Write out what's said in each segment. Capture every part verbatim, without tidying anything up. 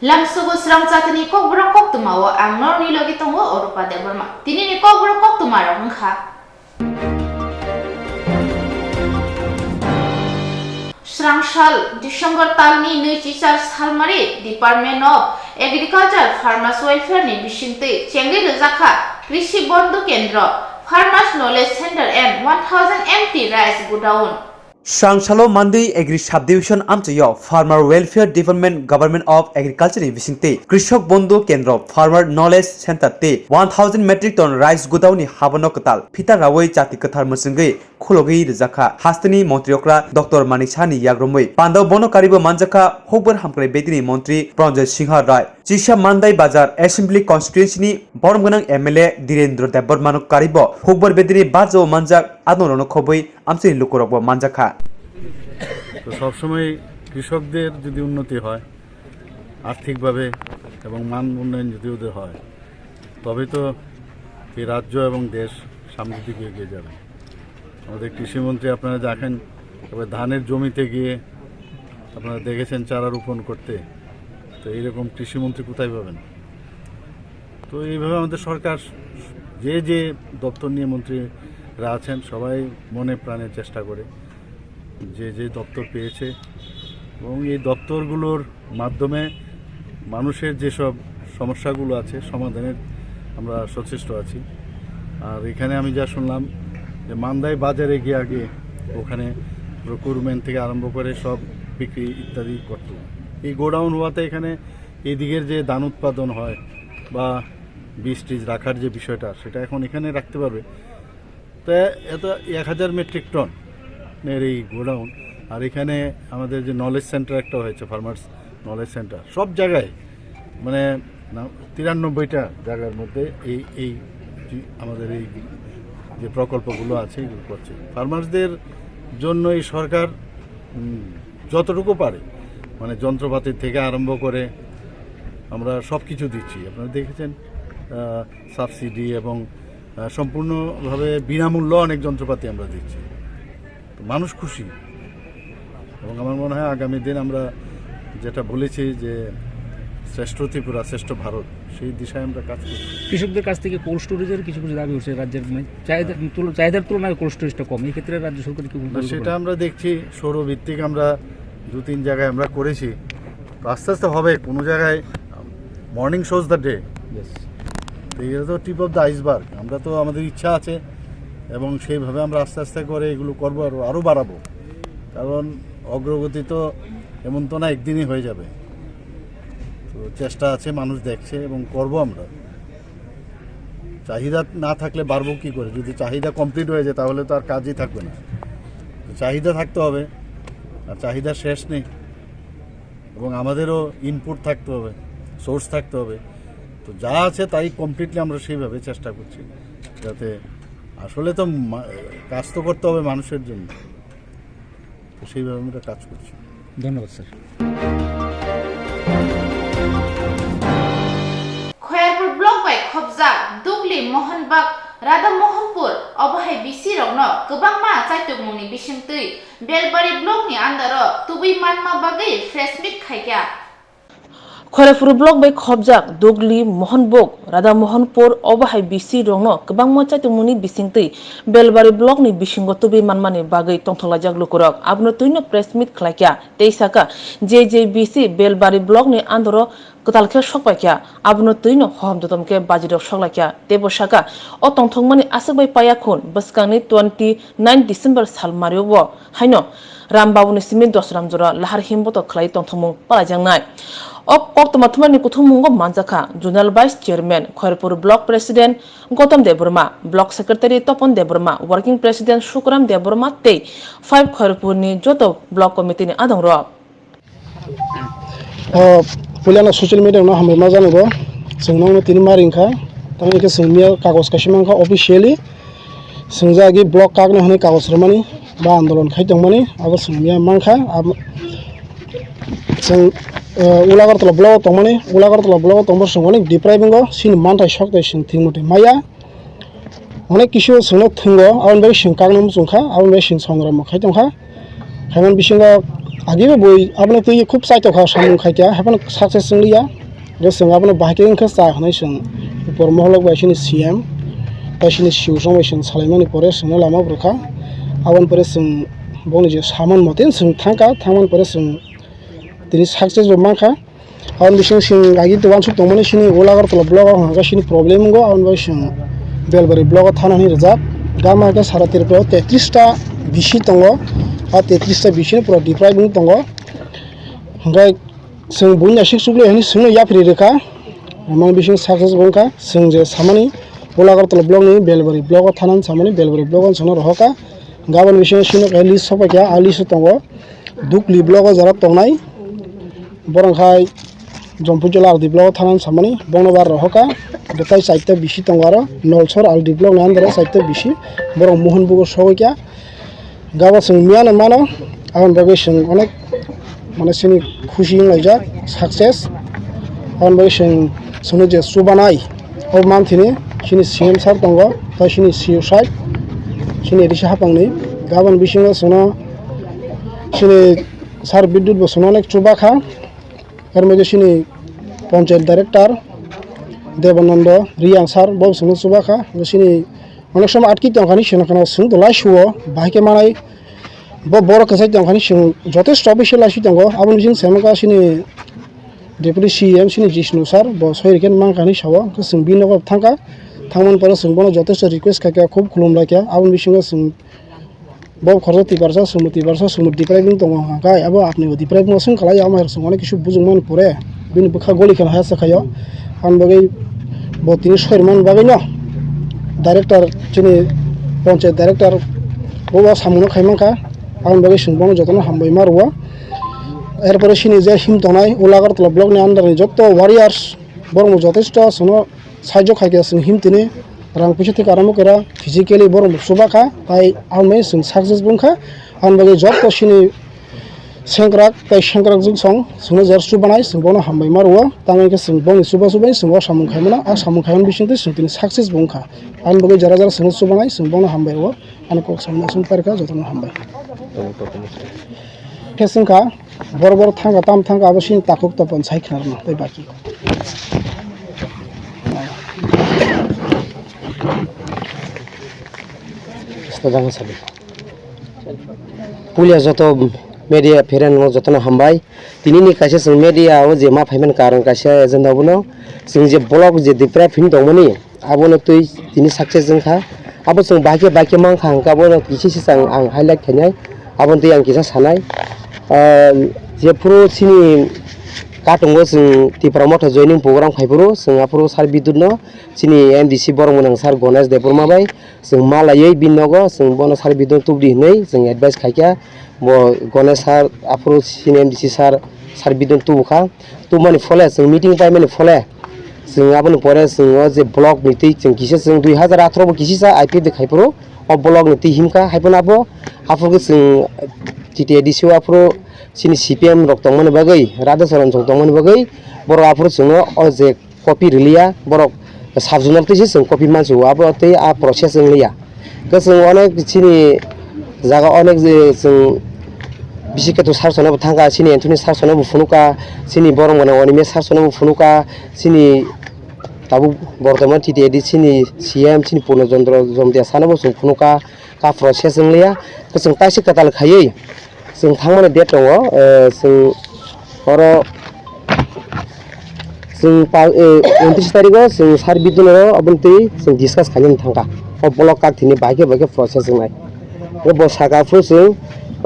Lamsugo srang chatini kokborok koktwmao ang norni logi tongo Oropa Debbarma. Tinini kokborok koktwmarok wngkha. Srang sal December talni nwichichar salmari Department of Agriculture Farmers Welfare ni bisingtwi chengwi rwjakha Krishi Bondhu Kendra, Farmers Knowledge Center and one thousand M T Rice Godown. Srangsalo Mandwi Agri Subdivision amchaio Farmer Welfare Development Government of Agriculture ni bisingtwi Krishok Bondhu Kendra, Farmer Knowledge Center tei one thousand metric ton rice godown ni habano kwtal phita rawi chati kwthar mwswngwi khulogwi rwjakha. Hasteni montri okra Doctor Manik Saha ni yagrumwi pandao bono karibo manjakha hukbar hamkrai bedini montri Pranjoy Singha Rai. Chisa Mandai Bazar Assembly Constituency ni borom gwnang M L A Dhirendra Debbarma no karibo hukbar bedini bajao manjak adongrokno khobwi amchaini lukurokbo manjakha. তো সবসময় কৃষকদের যদি উন্নতি হয়, আর্থিকভাবে এবং মান উন্নয়ন যদি ওদের হয়, তবে তো এই রাজ্য এবং দেশ সামনের দিকে এগিয়ে যাবে। আমাদের কৃষিমন্ত্রী আপনারা দেখেন, তবে ধানের জমিতে গিয়ে আপনারা দেখেছেন চারা রোপণ করতে, তো এইরকম কৃষিমন্ত্রী কোথায় পাবেন? তো এইভাবে আমাদের সরকার যে যে দপ্তর নিয়ে মন্ত্রীরা আছেন, সবাই মনে প্রাণে চেষ্টা করে যে যে দপ্তর পেয়েছে এবং এই দপ্তরগুলোর মাধ্যমে মানুষের যেসব সমস্যাগুলো আছে সমাধানের আমরা সচেষ্ট আছি। আর এখানে আমি যা শুনলাম যে মান্দাই বাজারে গিয়ে আগে ওখানে প্রকিউরমেন্ট থেকে আরম্ভ করে সব বিক্রি ইত্যাদি করতো। এই গোডাউন হওয়াতে এখানে এই দিকের যে ধান উৎপাদন হয় বা বীজ টিজ রাখার যে বিষয়টা, সেটা এখন এখানে রাখতে পারবে। তো এত এক হাজার মেট্রিক টন এর এই গোডাউন, আর এখানে আমাদের যে নলেজ সেন্টার একটা হয়েছে, ফার্মার্স নলেজ সেন্টার, সব জায়গায় মানে না, তিরানব্বইটা জায়গার মধ্যে এই এই যে আমাদের এই যে প্রকল্পগুলো আছে, এগুলো করছে। ফার্মার্সদের জন্য এই সরকার, উম, যতটুকু পারে, মানে যন্ত্রপাতি থেকে আরম্ভ করে আমরা সব কিছু দিচ্ছি। আপনারা দেখেছেন, আহ, সাবসিডি এবং, আহ, সম্পূর্ণভাবে বিনামূল্য অনেক যন্ত্রপাতি আমরা দিচ্ছি। তো মানুষ খুশি এবং আমার মনে হয় আগামী দিন আমরা যেটা বলেছি যে শ্রেষ্ঠ ত্রিপুরা, শ্রেষ্ঠ ভারত, সেই দিশায় আমরা কাজ করছি। কৃষকদের কাছ থেকে কোল্ড স্টোরেজের কিছু কিছু দাবি উঠছে রাজ্যের, মানে, চাহিদা, হ্যাঁ। তুল-, চাহিদার তুলনায় কোল্ড স্টোরেজটা কম, এই ক্ষেত্রে রাজ্য সরকার কি কোনো না, পরিকল্পনা? সেটা আমরা দেখছি, সৌরভিত্তিক আমরা দু তিন জায়গায় আমরা করেছি। তো আস্তে আস্তে হবে, কোনো জায়গায় morning shows the day. Yes. তো এটা তো টিপ অফ দ্য আইসবার্গ, আমরা তো, আমাদের ইচ্ছা আছে এবং সেইভাবে আমরা আস্তে আস্তে করে এগুলো করবো, আরও আরও বাড়াবো। কারণ অগ্রগতি তো এমন তো না একদিনই হয়ে যাবে। তো চেষ্টা আছে, মানুষ দেখছে এবং করব আমরা। চাহিদা না থাকলে বাড়বো কী করে? যদি চাহিদা কমপ্লিট হয়ে যায়, তাহলে তো আর কাজই থাকবে না। তো চাহিদা থাকতে হবে, আর চাহিদা শেষ নেই। এবং আমাদেরও ইনপুট থাকতে হবে, সোর্স থাকতে হবে। তো যা আছে তাই কমপ্লিটলি আমরা সেইভাবে চেষ্টা করছি, যাতে আসলে তো মা-, কাজ তো করতে হবে মানুষের জন্য, তো সেইভাবে আমরা কাজ করছি। ধন্যবাদ sir. Khoyarpur block bai khobjak Dugli, Mohanbag, Radha Mohanpur, obo hai bisi rokno kwbangma chaitokmungni bisingtwi Belbari block ni under o tubui manma bagwi press meet khaikha. Khoyarpur block bai khobjak Dugli, Mohanbag, Radha Mohanpur, obo hai bisi rokno kwbangma chaitokmungni bisingtwi Belbari block ni bisingo tubui manmani bagwi tongthoklaijak lukurok. Abono twino press meet khlaikha tei sakha, J J B C Belbari block ni under o kwtal khe sokpaikha, abono twino hohom totom khe bajirok soklaikha. Teibo sakha, o tongthokmani aswk bai paiya khun bwskangni twenty nine December sal mario bo haino Ram Babuni simi Dosram jora lahar himboto khlai tongthokmung palaijaknai. O koktwma thumnani kuthummungo manjakha Zonal Vice Chairman, Khoyarpur Block President Gotom Debbarma, Block Secretary Topon Debbarma, Working President Sukuram Debbarma tei five Khoyarpurni joto Block Committee ni adongrok. O puilano social media no hambai ma jani bo, chwng nokno tini ma ring kha, tamoni khe chwng miya kagoj kaisa man kha officially, chwng jagwi block kak no hwnwi kagoj rwmani ba andolon khai tongmani abo chwng miya man kha. Abo chwng, eh, Ula Agartala block o tongmani, Ula Agartala block o tongbo chwng onek depriving o chini manthai sok tai chwng thik motoi maya. Onek kisu chwngno thwngo, aboni bagwi chwng kakno muchung kha, aboni bagwi chwng songramo khai tong kha. Khaimani bisingo Agi bo bui abono twi khub chaitokha samung khaikha, haphano success wngya. Hwnkhe chwng abono bahai khe wngkha cha hwnwi chwng upor moholok bai chini C M tei chini C O song bai chwng salaimani pore chwngno lama bo rwkha. Aboni pore chwng boni je saman mote chwng thangkha, thangmani pore chwng tini success bo mankha. Aboni bising chwng agi to uansuk tongmani chini Old Agartala block o hwnka chini problem wngo, aboni bagwi chwng Belbari block o thana hwnwi rwjak. Gama khe sara Tripura o tetris ta B C tongo, a tetris ta B C no pura deprive wngwi tongo. Hwnkhe chwng buini aswk chukli hwnwi chwngno yapri rwkha, mani bising success bo wngkha. Chwng je samani Old Agartala block ni Belbari block o thanani samani Belbari block o chwngno rohorkha. Gabon bisingo chwngno kaisa list sopaikha, a list o tongo Dukli block o jora tongnai, borok khai Jompuijala R D block o thanani samani bongno bar rohorkha. Bwtai chaita B C tongo aro Nolsor R D block ni under o chaita B C, borok Mohonbug o sogoikha. Gabo chwng miyano mano, aboni bagwi chwng onek mane chini khusi wnglaijak, success. Aboni bagwi chwng chwngno je chubanai, o manthini chini C M sir tongo, tei chini C O sir, chini A D C hapangni. Gabon bisingo chwngno chini sir Bidyut bo chwngno onek chubakha. Er mode chini Panchayat Director Debanando Riyang sir bo chwngno chubakha. Chini onek somo atki tongkhani chwng kheno chwng to lai suo, bahai khe manai bo borok kwchai tongkhani chwng jotesto bising lai si tongo. Aboni bising se wngkha chini Deputy C M chini Jishnu sir, bo soi rikhe mankha hinwi sao, hwnkhe chwng bini nogo thangkha. Thangmani pore chwng bono jotesto request khaikha, khub khulum laikha. Aboni bisingo chwng bo khoroksa Tiprasa, chwngbo Tiprasa, chwngbo deprive wng tongo hwnka khe, abo apni bo deprive wngma swng khlai, amo hai rok chwng onek kisu bujukmani pore bini bwkha goli kheno haya sa khaio. Aboni bagwi bo tini soi rwmani bagwino director, chini Panchayat Director bo bo samungno khai mankha. Aboni bagwi chwng bono jotono hambai ma rwo. Erpore chini je him tongnai Old Agartala block ni under ni joto warriors, borok bo jotesto chwngno sahajyo khaikha, chwng him tini rang puisa theke aramo kera, physically borok bo chubakha, tai aboni chwng success bo wngkha. Aboni bagwi joto chini sengkrak tei sengkrak jwng song chwngno jar chubanai, chwng bono hambai ma rwo, tamo hwnkhe chwng boni chuba chubai chwng o samung khaimano, a samung khaimani bisingtwi chwng tini success bo wngkha. Aboni bagwi jara jara chwngno chubanai, chwng bono hambai rwo. Ani kok samna sung parkha, jotono hambai. Khe swngkha, bor bor thangkha, tam thangkha, abo sini takhuk topon sai khna rwna tei baki. Puila joto media phereng no jotono hambai. Tini ni kaisa chwng media o je ma phaimani karon kaisa agenda bono chwng je block je deprive hin tongmani. Abono twi tini success wngkha. Abo chwng bahai khe bahai khe mankha hwnkhe abono kisa se chwng ang highlight khainai. Aboni twi ang kisa sanai. Ah, jephuru chini katongo chwng Tipra Motha joining program khaiphuru chwng aphuru sir Bidyut no chini M D C borok mwnang sir Ganesh Debbarma bai chwng ma laiwi bini nogo chwng bono sir Bidyut tubudi hinwi chwng advice khaikha. Bo Ganesh sir, aphuru chini M D C sir, sir Bidyut tubukha. Tubumani phole, chwng meeting paimani phole, chwng aboni pore chwng o je block ni twi chwng kisa chwng dui hazar atharo bo kisisa I P F T khaiphuru o block ni twi himkha. Haiphano abo, aphuru chwng T T A D C o aphuru chini C P M rok tongmani bagwi, Radha Charan chwng tongmani bagwi, borok aphuru chwngno o je copy rwliya, borok sub zonal twi se chwng copy mansu, abo tei a process wngliya. Hwnkhe chwng onek chini jaga onek je chwng bisi khe to sir sono bo thangkha, chini Anthony sir sono bo phunukha, chini borok mwnang Onime sir sono bo phunukha, chini tabuk bortoman T T A D C ni C M chini Purno Chandra Jamatia sano bo chwng phunukha, ka process wngliya. Hwnkhe chwng taisa kwtal khaiwi chwng thangmani date tongo, eh, chwng oro chwng pa-, eh, untris tarigo chwng sir Bidyut no aboni twi chwng discuss khainani thangkha. O block kak thini bahai khe bahai khe process wngnai. Bo saka phuru chwng,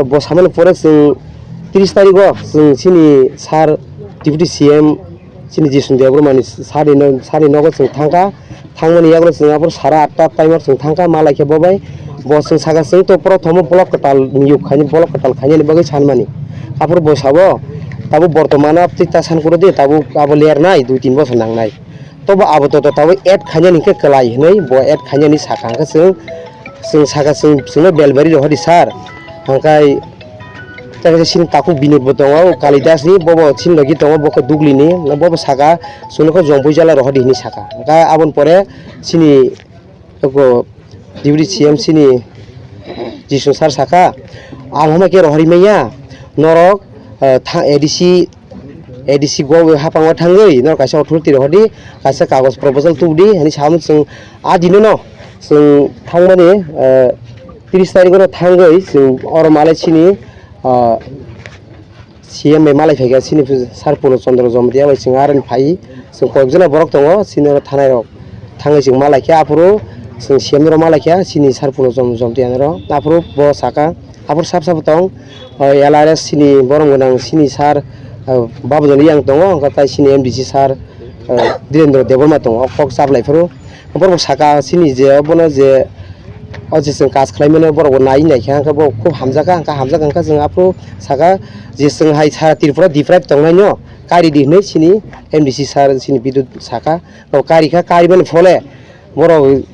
bo samani pore chwng tris tarigo chwng chini sir Deputy C M chini Jishnu Debbarma ni sari no-, sari nogo chwng thangkha. Thangmani yagulo chwng aphuru sara atta time o chwng thangkha, malai khe bo bai. Bo chwng saka chwng to prothom o block kwtal niyok khainai, block kwtal khainani bagwi sanmani. Aphuru bo sabo, tabuk bortoman o tei ta san kuro di, tabuk abo lernai dui tin bosor nangnai. Tobo abo to, to tabuk add khainani khe kwlai hinwi bo add khainani saka hwnkhe chwng, chwng saka chwng, chwngno Belbari rohor di sir. Hwnkhe Tei kaisa chini takhuk Binod bo tongo, Kalidas ni, bobo chini logi tongo, bo khe Dugli ni, bobo saka, chwngno khe Jompuijala rohor di hinwi saka. Hwnkhe aboni pore chini eko Deputy C M chini Jishnu sir saka, ang hamya khe rohorwi manya, norok ah, tha-, A D C, A D C go hapang o thangwi norok kaisa authority rw hwdi, kaisa kagoj proposal tubudi hinwi samani chwng a dino no chwng thangmani, ah, tris tarikh o no thangwi chwng oro malai chini, ah, C M bai malai phaikha chini sir Purno Chandra Jamatia bai chwng aroni phai chwng koyekjona borok tongo chini oro thanai rok thangwi chwng malaikha aphuru chwng C M rok malaikha chini sir Purno Jam-, Jamatia rok aphuru bo saka aphuru sab sabo tong, o L R S chini borom gwnang chini sir, o Babujani yang tongo hwnkha tai chini M D C sir, o Dhirendra Debbarma tongo o kok chaplai phuru. Borok saka chini je obono je o je chwng kaj khlai mano borok bo nai nai kha hwnkhe bo khub hamjak kha hwnkhe hamjak wngkha chwng aphuru saka je chwng hai sara Tripura deprive tongnai no kari di hinwi chini M D C sir chini Bidyut saka o kari kha kari mani phole borok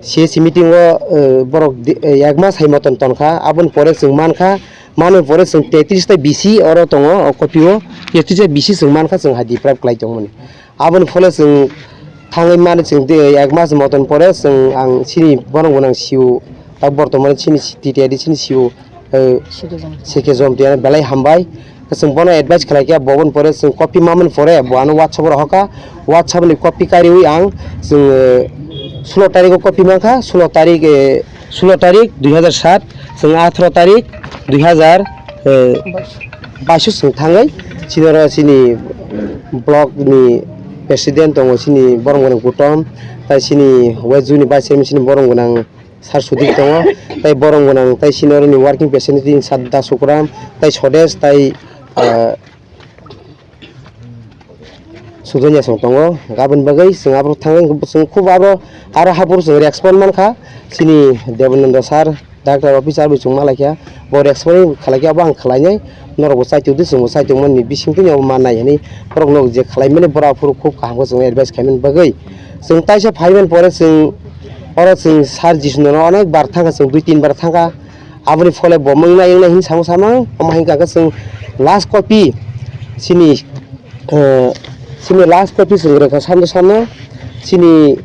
C S C meeting o, eh, borok di-, eh, ek mas hai moton ton kha aboni pore chwng man kha manwi pore chwng tetris tai bisi oro tongo o copy o tetris tai bisi chwng man kha chwng hai deprive khlai tongmani. Aboni phole chwng thangwi mani chwng tei ek mas moton pore chwng ang chini borok gwnang C O tak bortomani chini T T I D chini C O, eh, C K Jamatia belai hambai. Chwng bono advice khlai khe bo boni pore chwng copy mamani pore bo ano WhatsApp o rohor kha. WhatsApp ni copy kariwi ang chwng, eh, sulo tarikh o copy mankha, sulo tarikh, eh, sulo tarikh dui hazar sat, chwng atharo tarikh dui hazar, eh, baiso chwng thangwi chini oro chini block ni president tongo chini borom gwnang Kutom, tai chini West Zone ni vice chairman chini borom gwnang sir Sudip tongo, tai borom gwnang tai chini oro ni working president chini sir Da Sukram, tai Sodesh, tai, ah, Sudonya song tongo, aboni bagwi chwng aborok thangwi chwng khub aro, aro haphuru chwng respond mankha, chini Debananda sir, doctor officer bai chwng malaikha, bo respond khalaikha, abo ang khlainai, norokbo chaitokdi chwngbo chaitokmani bisingtwi abo mannai hinwi borokno je khlaimani borok aphuru khub kaham khe chwngno advice khaimani bagwi. Chwng taisa phaimani pore chwng oro chwng sir Jisunono onek bar thangkha, chwng dui tin bar thangkha, aboni phole bo wngnai wngnai hinwi samung samung, omo hinkha khe chwng last copy chini, eh, chini last copy chwng rwkha samno samno chini,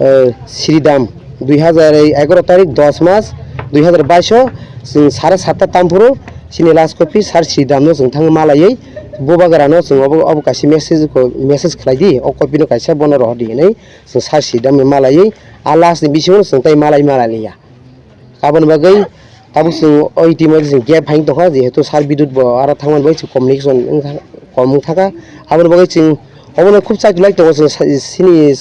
eh, Sridham dui hazar egaroh tarik dos mas dui hazar bais o chwng sare satta tamphuru chini last copy sir Sridham no chwng thangwi malaiwi bubagra no chwng obo, obo kaisa message ko, message khlai di, o copy no kaisa bono rohor di hinwi chwng sir Sridham no malaiwi a last ni bisingo chwng tai malai malai liya. Aboni bagwi tabuk chwng o itimoidhe chwng gap hai tongkha, jehetu sir Bidyut bo aro thangmani bagwi chwng communication wngkha, kom wngthaka. Aboni bagwi chwng obono khub chaikolai tongo chwng sa-, chini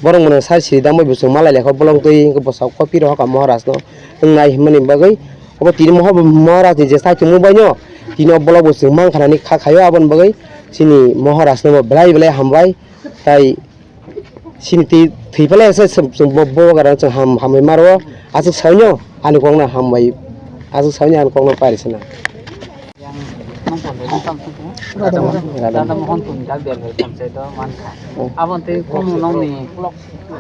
borok mwnang sir Sridham bai bo chwng malai lekha bolong twi bwsao copy rohor kha Maharaj no wngnai hwnmani bagwi. Obo tini Maha-, Maharaj ni je chaikolmung bai no tini o bolok bo chwng mankha nani kha khaio, aboni bagwi chini Maharaj no bo belai belai hambai. Tai Chini twi thwi phalai se chwng, chwng bo, bo gara chwng ham, hamwi maro. Aswk sawi no ani kok no hambai. Aswk sawi no ani kok no pari sana. Yang nung kon dai tang tu. Radha Mohan. Radha Mohan tun jak der bai tang se do man kha. Oh. Abon tei kunu nong ni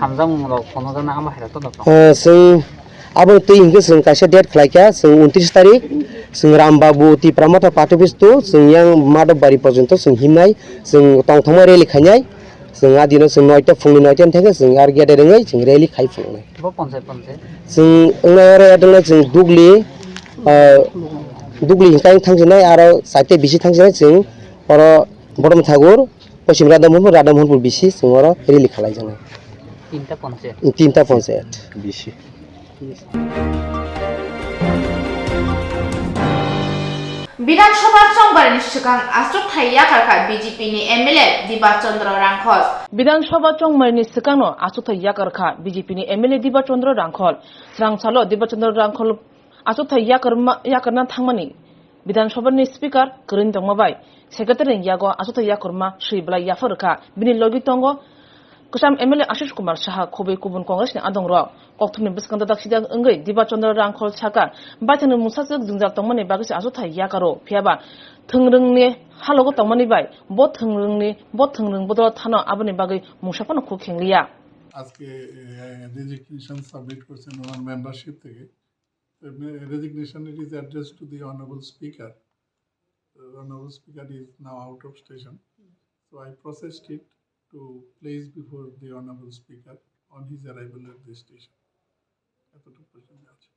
hamjak mung rok kono jana ama hai rok to dok. Eh, chwng Abo twi hinkhe chwng kaisa date khlai kha, chwng untris tarik, chwng Ram Babu Tipra Motha Party Office to chwng yang Madhobari porjonto chwng himnai, chwng tongthokma rally khainai, chwng a dino chwng noita phungni noita ni thangkhe chwng ar gate rwngwi chwng rally khai phunuknai. Bo ponchai ponchai. Chwng wngnai oro address chwng Dugli, ah, Dugli hinkhe thangsinai aro chaita bisi thangsinai chwng oro Bodom Thagur, Pochim Radhamohonpur, Radhamohonpur bisi chwng oro rally khalaijaknai. Tinta ponchayat. Tinta ponchayat. Bisi. Bidhan Sabha chongbarni swkang achukthai yakarkha B J P ni M L A Diba Chandra Rangkhol. Bidhan Sabha chongbarni swkangno achukthai yakarkha B J P ni M L A Diba Chandra Rangkhol. Swrang salo Diba Chandra Rangkhol achukthai yakarma, yakarna thangmani Bidhan Sabha ni Speaker kwrwini tongma bai Secretary ni yago achukthai yakarma swi belai yaphar rwkha. Bini logi tongo kwcham M L A Ashish Kumar Saha, khobwi kubun Congress ni adong rok. Kokthumni bwskango dadak sidak wngwi Diba Chandra Rangkhol saka, baithangni mungsaswk jwngjal tongmani bagwi se achukthai yakaro, phiyaba thwngrwngni halogo tongmani bai bo thwngrwngni, bo thwngrwng bodol thano aboni bagwi mungsa phano khuk khengliya. আজকে, এ, resignation submit করছেন ওনার মেম্বারশিপ থেকে। The resignation, it is addressed to the Honorable Speaker. The Honorable Speaker is now out of station. So I processed it to place before the Honorable Speaker on his arrival at the station. এতটুকু পর্যন্ত আছে।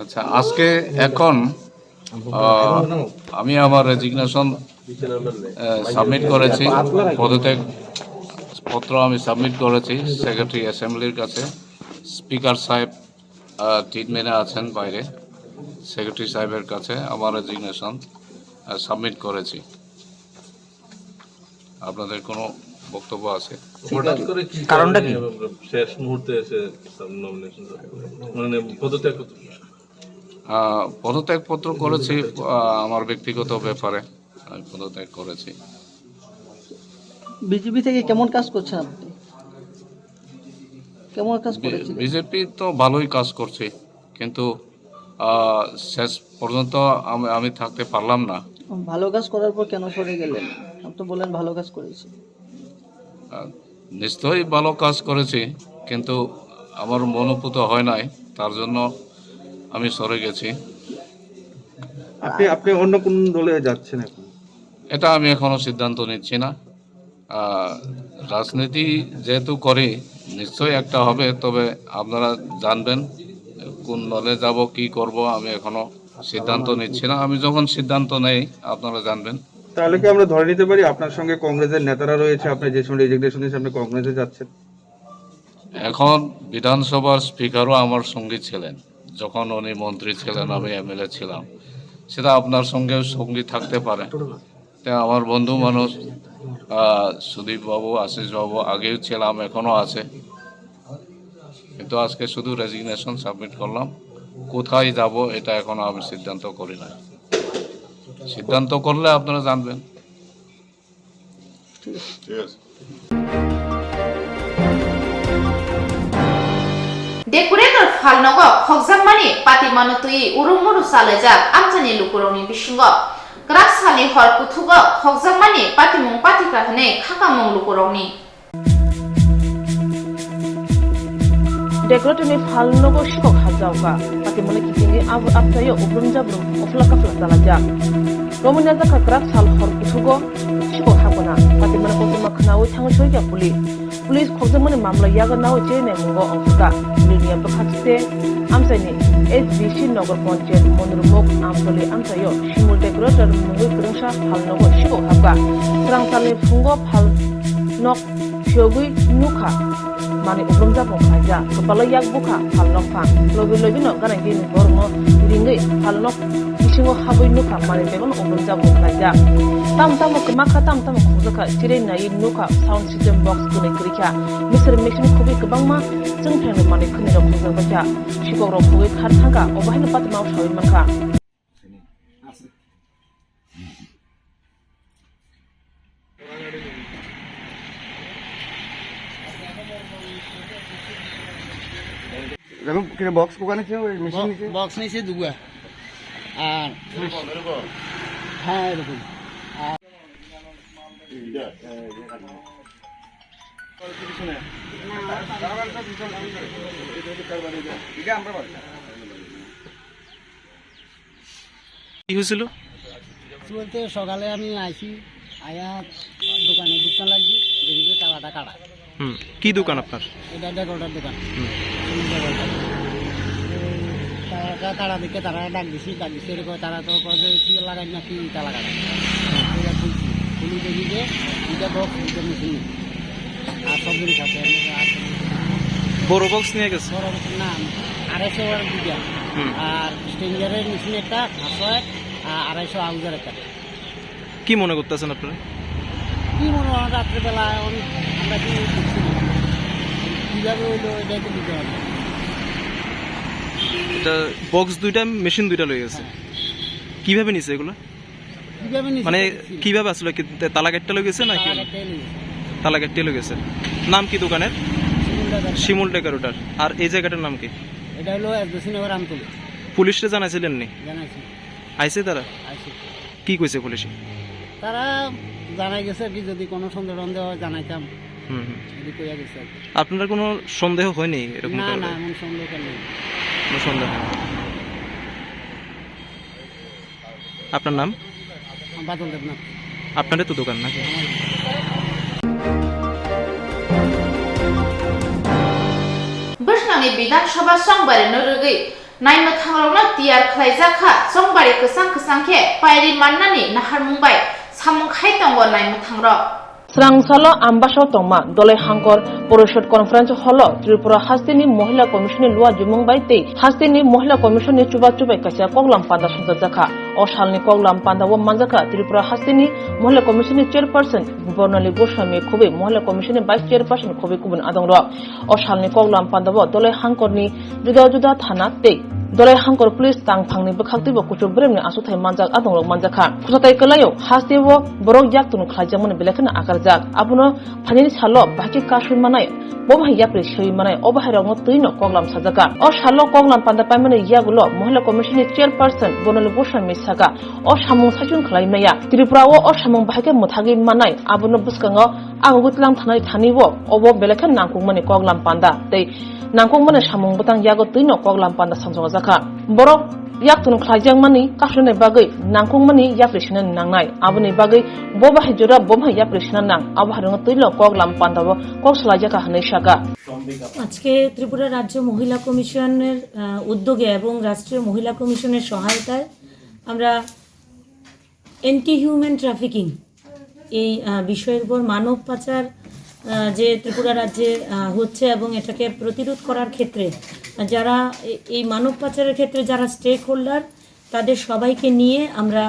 আচ্ছা, আজকে এখন আহ, আমি আমার resignation submit করেছি। পদত্যাগ পত্র আমি সাবমিট করেছি সেক্রেটারি অ্যাসেম্বলির কাছে। স্পিকার সাহেব, আহ, তিন মেনে আছেন বাইরে। সেক্রেটারি সাহেবের কাছে আমার রেজিগনেশন সাবমিট করেছি। আপনাদের কোনো বক্তব্য আছে? হঠাৎ করে কি কারণটা কারণে কি? শেষ মুহূর্তে এসে নমিনেশন, মানে, পদত্যাগ করতে? আহ, পদত্যাগপত্র করেছি, আহ, আমার ব্যক্তিগত ব্যাপারে আমি পদত্যাগ করেছি। বিজেপি থেকে কেমন কাজ করছেন আপনি? কেমন কাজ বি-, করেছিলেন? বিজেপি তো ভালোই কাজ করছে, কিন্তু, আহ, শেষ পর্যন্ত আমি, আমি থাকতে পারলাম না। ভালো কাজ করার পর কেন সরে গেলেন? আপনি তো বললেন ভালো কাজ করেছি। আহ, নিশ্চয়ই ভালো কাজ করেছি, কিন্তু আমার মনোপুত হয় নাই, তার জন্য আমি সরে গেছি। আপনি, আপনি অন্য কোন দলে যাচ্ছেন এখন? এটা আমি এখনো সিদ্ধান্ত নিচ্ছি না। আহ, রাজনীতি যেহেতু করি, নিশ্চয়ই একটা হবে, তবে আপনারা জানবেন কোন দলে যাব, কি করব, আমি এখনো সিদ্ধান্ত নিচ্ছি না। আমি যখন সিদ্ধান্ত নেই, আপনারা জানবেন। তাহলে কি আমরা ধরে নিতে পারি আপনার সঙ্গে কংগ্রেসের নেতারা রয়েছে, আপনি যে সময় রেজিগনেশন দিয়েছেন, আপনি কংগ্রেসে যাচ্ছেন? এখন বিধানসভার স্পিকারও আমার সঙ্গী ছিলেন, যখন উনি মন্ত্রী ছিলেন, আমি এমএলএ ছিলাম, সেটা আপনার সঙ্গেও সঙ্গী থাকতে পারে। তা আমার বন্ধু মানুষ, আহ, সুদীপ বাবু, আশিস বাবু আগেও ছিলাম, এখনো আছে, কিন্তু আজকে শুধু রেজিগনেশন সাবমিট করলাম। কোথায় যাব, এটা এখনো আমি সিদ্ধান্ত করি নাই। সিদ্ধান্ত করলে আপনারা জানবেন। ঠিক আছে। Decorator phalnogo khokjakmani patimano twi urumuru chalaijak amchaini lukurokni bisingo. Kwrak salni hor kuthugo khokjakmani patimung patikha hwnwi khakamung lukurokni. Decorator ni phalnogo sikok hapjak kha. Patimani kitingwi abo apchaio ubrumjabrum ofla kafla chalaijak. Romwi najak kha kwrak sal hor kuthugo sikok hapkha na. Patimani koktwma khwnaui thangwi soikha police. Police khokjakmani mamla yago naui chenai mungo ongkhorkha. Police ni bwkhak se amchaini S B C Nagar Panchayat Monurmukh Amtoli amchaio Shimul Decorator mungwi kwrwngsa phalnogo sikok hapkha. Swrang salni phungo phalnok phiyogwi nukha manwi ubrumjak bo khlaijak. Kwpalo yak bukha phalnok phan. Lobi lobi no gana gini borokno ringwi phalnok bisingo habwi nukha manwi teibono ubrumjak bo khlaijak. Tamo tamo kwmakha, tamo tamo khokjakha, chirwi naiwi nukha sound system box kwnwi kwrwikha. Mixer machine khobwi kwbangma chwngphrengni manwi khwnwi rok khokjakbaikha. Sikokrok khogwi khar thangkha, obo haino patimao saui mankha. দেখো, কিরে box Coca নিছে, ওই মেশিন নিছে? বক্স নিছে দুগা। আর হ্যাঁ, এরকম। আর কি হয়েছিল? কি বলতে, সকালে আমি আইছি, আয়া দোকানে ঢুকতে লাগছি, দেখি যে তালাটা কাটা। হুম, কি দোকান আপনার? এটা ডেকোরেটর দোকান। হুম। ফুল ডেকোরেটর। তো তালাটা কাটা দেখে তারা ডাক দিছি, ডাক দিছে এরকম, তারা তো কয় যে কি লাগাই না কি ইটা লাগাই। এটা খুলছি, খুলি দেখি যে দুইটা বক্স, দুইটা মেশিন। আর সব জিনিস আছে, এমনি আর কোনো কিছু না। বড় বক্স নিয়ে গেছে? বড় বক্স না, আড়াইশো ওয়াট দুইটা। হুম। আর স্ট্রেঞ্জারের মেশিন একটা, পাঁচশো ওয়াট, আর আড়াইশো আউজার একটা। কি মনে করতেছেন আপনারা? কি মনে হয়, রাত্রেবেলা অনেক আমরা কি দেখছি না। কিভাবে হইলো, এটাই তো বুঝতে পারছি না। এটা বক্স দুইটা, মেশিন দুইটা লয়ে গেছে। হ্যাঁ। কিভাবে নিছে এগুলো? কিভাবে নিছে মানে, এটা দেখছি না। কিভাবে আসলে কি তালা কাটতে লয়ে গেছে নাকি? তালা কাটতে লয়ে গেছে। তালা কাটতে লয়ে গেছে। নাম কি দোকানের? শিমুল ডেকোরেটর। শিমুল ডেকোরেটর। আর এই জায়গাটার নাম কি? এটা হলো এসবিসি নগর আমতলী। পুলিশরে জানাইছিলেন নি? জানাইছি। আইছে তারা? আইছে। কি কইছে পুলিশে? তারা জানাই গেছে আর কি, যদি কোনো সন্দেহ টন্দেহ হয় জানাইতাম। হুম, হুম। এটি কইয়া গেছে আর কি। আপনার কোনো সন্দেহ হয়নি এরকম না, কারণে? না, এমন সন্দেহ কেন নেই। কোনো সন্দেহ নেই। আপনার নাম? বাদল দেবনাথ। আপনারই তো দোকান নাকি? আমার। Bwskanni Bidhan Sabha songbarino rwgwi Naimwthangrokno tiyar khlaijak kha, chongbari kwchang kwchang khe pairi mannani naharmung bai samung khai tongo naimwthangrok. Srang salo Ambasao tongma Dolai Hangkor Porishod Conference Hall-o Tripura hasteni Mohila Commission-ni luajimung bai tei hasteni Mohila Commission-ni chubachu bai kaisa koklam panda songchajakha. O salni koklam panda-o manjakha Tripura hasteni Mohila Commission-ni Chairperson Bornali Goswami khobwi Mohila Commission-ni Vice Chairperson khobwi kubun adongrok. O salni koklam panda-o Dolai Hangkorni juda juda thana tei Dolai Hangkor Police tangphangni bwkhaktwibo kuchuk beremni achukthai manjak adongrok manjakha. Khwsatai kwlaio hasteo borok yaktung khlaijakmani belai kheno akarjak. Abono phainani salo bahai khe kasui manai, bo bahai yapri swi manai, o bahairokno twino koklam sajakha. O salo koklam panda paimani yagulo Mohila Commission-ni Chairperson Bonali Goswami saka, o samung saichung khlai maya. Tripura-o o samung bahai khe mwthagwi manai, abono bwskango agugwi tlang thanai thani-o obo belai khe nangkukmani koklam panda tei nangkukmani samung bwtang yago twino koklam panda samsokjakha. Borok yaktung khlaijakmani kasunani bagwi nangkukmani yapri sinani nangnai. Aboni bagwi bo bahai jora bo bahai yapri sina nang. Abo hairokno twino koklam panda-o kok salaijakha hwnwi saka. আজকে ত্রিপুরা রাজ্য মহিলা কমিশনের আহ, উদ্যোগে এবং রাষ্ট্রীয় মহিলা কমিশনের সহায়তায় আমরা অ্যান্টি হিউম্যান ট্রাফিকিং এই আহ, বিষয়ের উপর মানব পাচার আহ, যে ত্রিপুরা রাজ্যে আহ, হচ্ছে এবং এটাকে প্রতিরোধ করার ক্ষেত্রে আহ, যারা এ- এই মানব পাচারের ক্ষেত্রে যারা স্টেক হোল্ডার, তাদের সবাইকে নিয়ে আমরা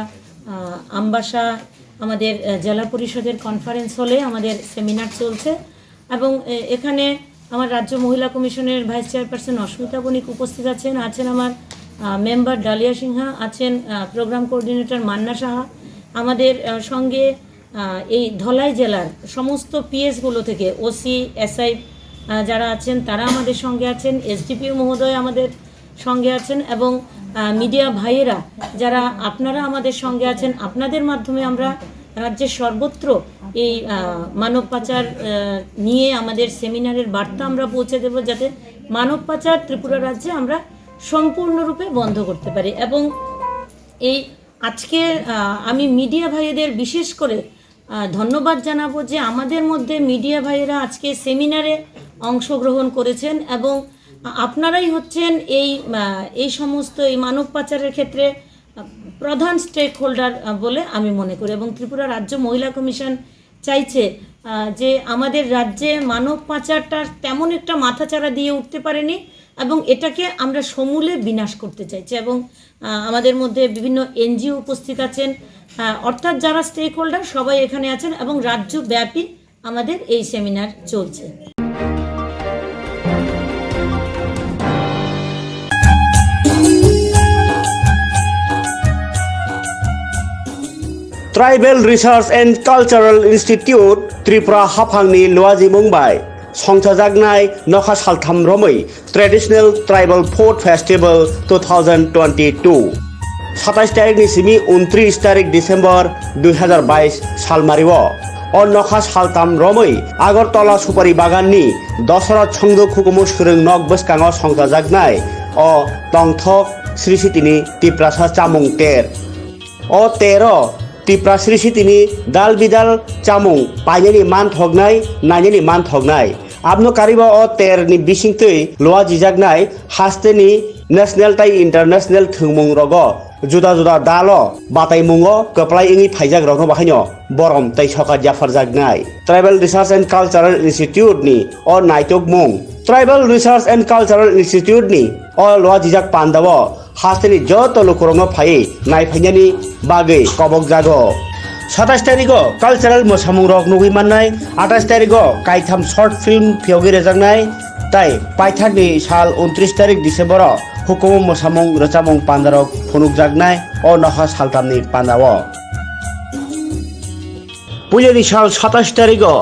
আহ, আমবাসা আমাদের আহ, জেলা পরিষদের কনফারেন্স হলে আমাদের সেমিনার চলছে। এবং এ- এখানে আমার রাজ্য মহিলা কমিশনের ভাইস চেয়ারপারসন অস্মিতা বণিক উপস্থিত আছেন, আছেন আমার আহ, মেম্বার ডালিয়া সিনহা, আছেন আহ, প্রোগ্রাম কোঅর্ডিনেটর মান্না সাহা। আমাদের আহ, সঙ্গে আহ, এই ধলাই জেলার সমস্ত পিএসগুলো থেকে ওসি, এসআই যারা আছেন, তারা আমাদের সঙ্গে আছেন। এসডিপিও মহোদয় আমাদের সঙ্গে আছেন এবং আহ, মিডিয়া ভাইয়েরা যারা আপনারা আমাদের সঙ্গে আছেন, আপনাদের মাধ্যমে আমরা রাজ্যের সর্বত্র এই আহ, মানব পাচার আহ, নিয়ে আমাদের সেমিনারের বার্তা আমরা পৌঁছে দেব, যাতে মানব পাচার ত্রিপুরা রাজ্যে আমরা সম্পূর্ণরূপে বন্ধ করতে পারি। এবং এই আজকে আহ, আমি মিডিয়া ভাইদের বিশেষ করে আহ, ধন্যবাদ জানাবো যে আমাদের মধ্যে মিডিয়া ভাইয়েরা আজকে সেমিনারে অংশগ্রহণ করেছেন এবং আপনারাই হচ্ছেন এই আহ, এই সমস্ত এই মানব পাচারের ক্ষেত্রে আহ, প্রধান স্টেক হোল্ডার বলে আমি মনে করি। এবং ত্রিপুরা রাজ্য মহিলা কমিশন চাইছে আহ, যে আমাদের রাজ্যে মানব পাচারটা তেমন একটা মাথাচাড়া দিয়ে উঠতে পারেনি এবং এটাকে আমরা সমূলে বিনাশ করতে চাইছি। এবং আহ, আমাদের মধ্যে বিভিন্ন এনজিও উপস্থিত আছেন, আহ, অর্থাৎ যারা স্টেক হোল্ডার সবাই এখানে আছেন এবং রাজ্যব্যাপী আমাদের এই সেমিনার চলছে। Tribal Research and Cultural Institute Tripura haphangni luajimung bai songchajaknai nokha saltham romwi Traditional Tribal Food Festival two thousand twenty-two. Satais tarikni simi untris tarik December dui hazar bais salmario o nokha saltham romwi Agartala Supari Baganni Dosora Chongduk hukumu swrwng nok bwskango songchajaknai o tongthok Sri Sitini Tiprasa chamung ter. O tero Tipra Sri Sitini dal bidal chamung painani manthoknai, nainani manthoknai. Abno kariba o terni bisingtwi luajijaknai hasteni national tai international thwngmung rogo juda juda dalo bataimungo kwplai wngwi phaijak rokno bahaino borom tai sokat yapharjaknai. Tribal Research and Cultural Institute ni o naitokmung Tribal Research and Cultural Institute ni o luajijak pandao hasteni joto lukurokno phaiwi naiphainani bagwi kobokjago. Satais tarigo cultural mwsamungrok nugwi mannai, atais tarigo kaitham short film phiyogwi rwjaknai, tai paithakni sal untris tarik December-o hukumu mwsamung rwchapmung pandarok phunukjaknai o nokha saltamni pandao. Puilani sal satais tarigo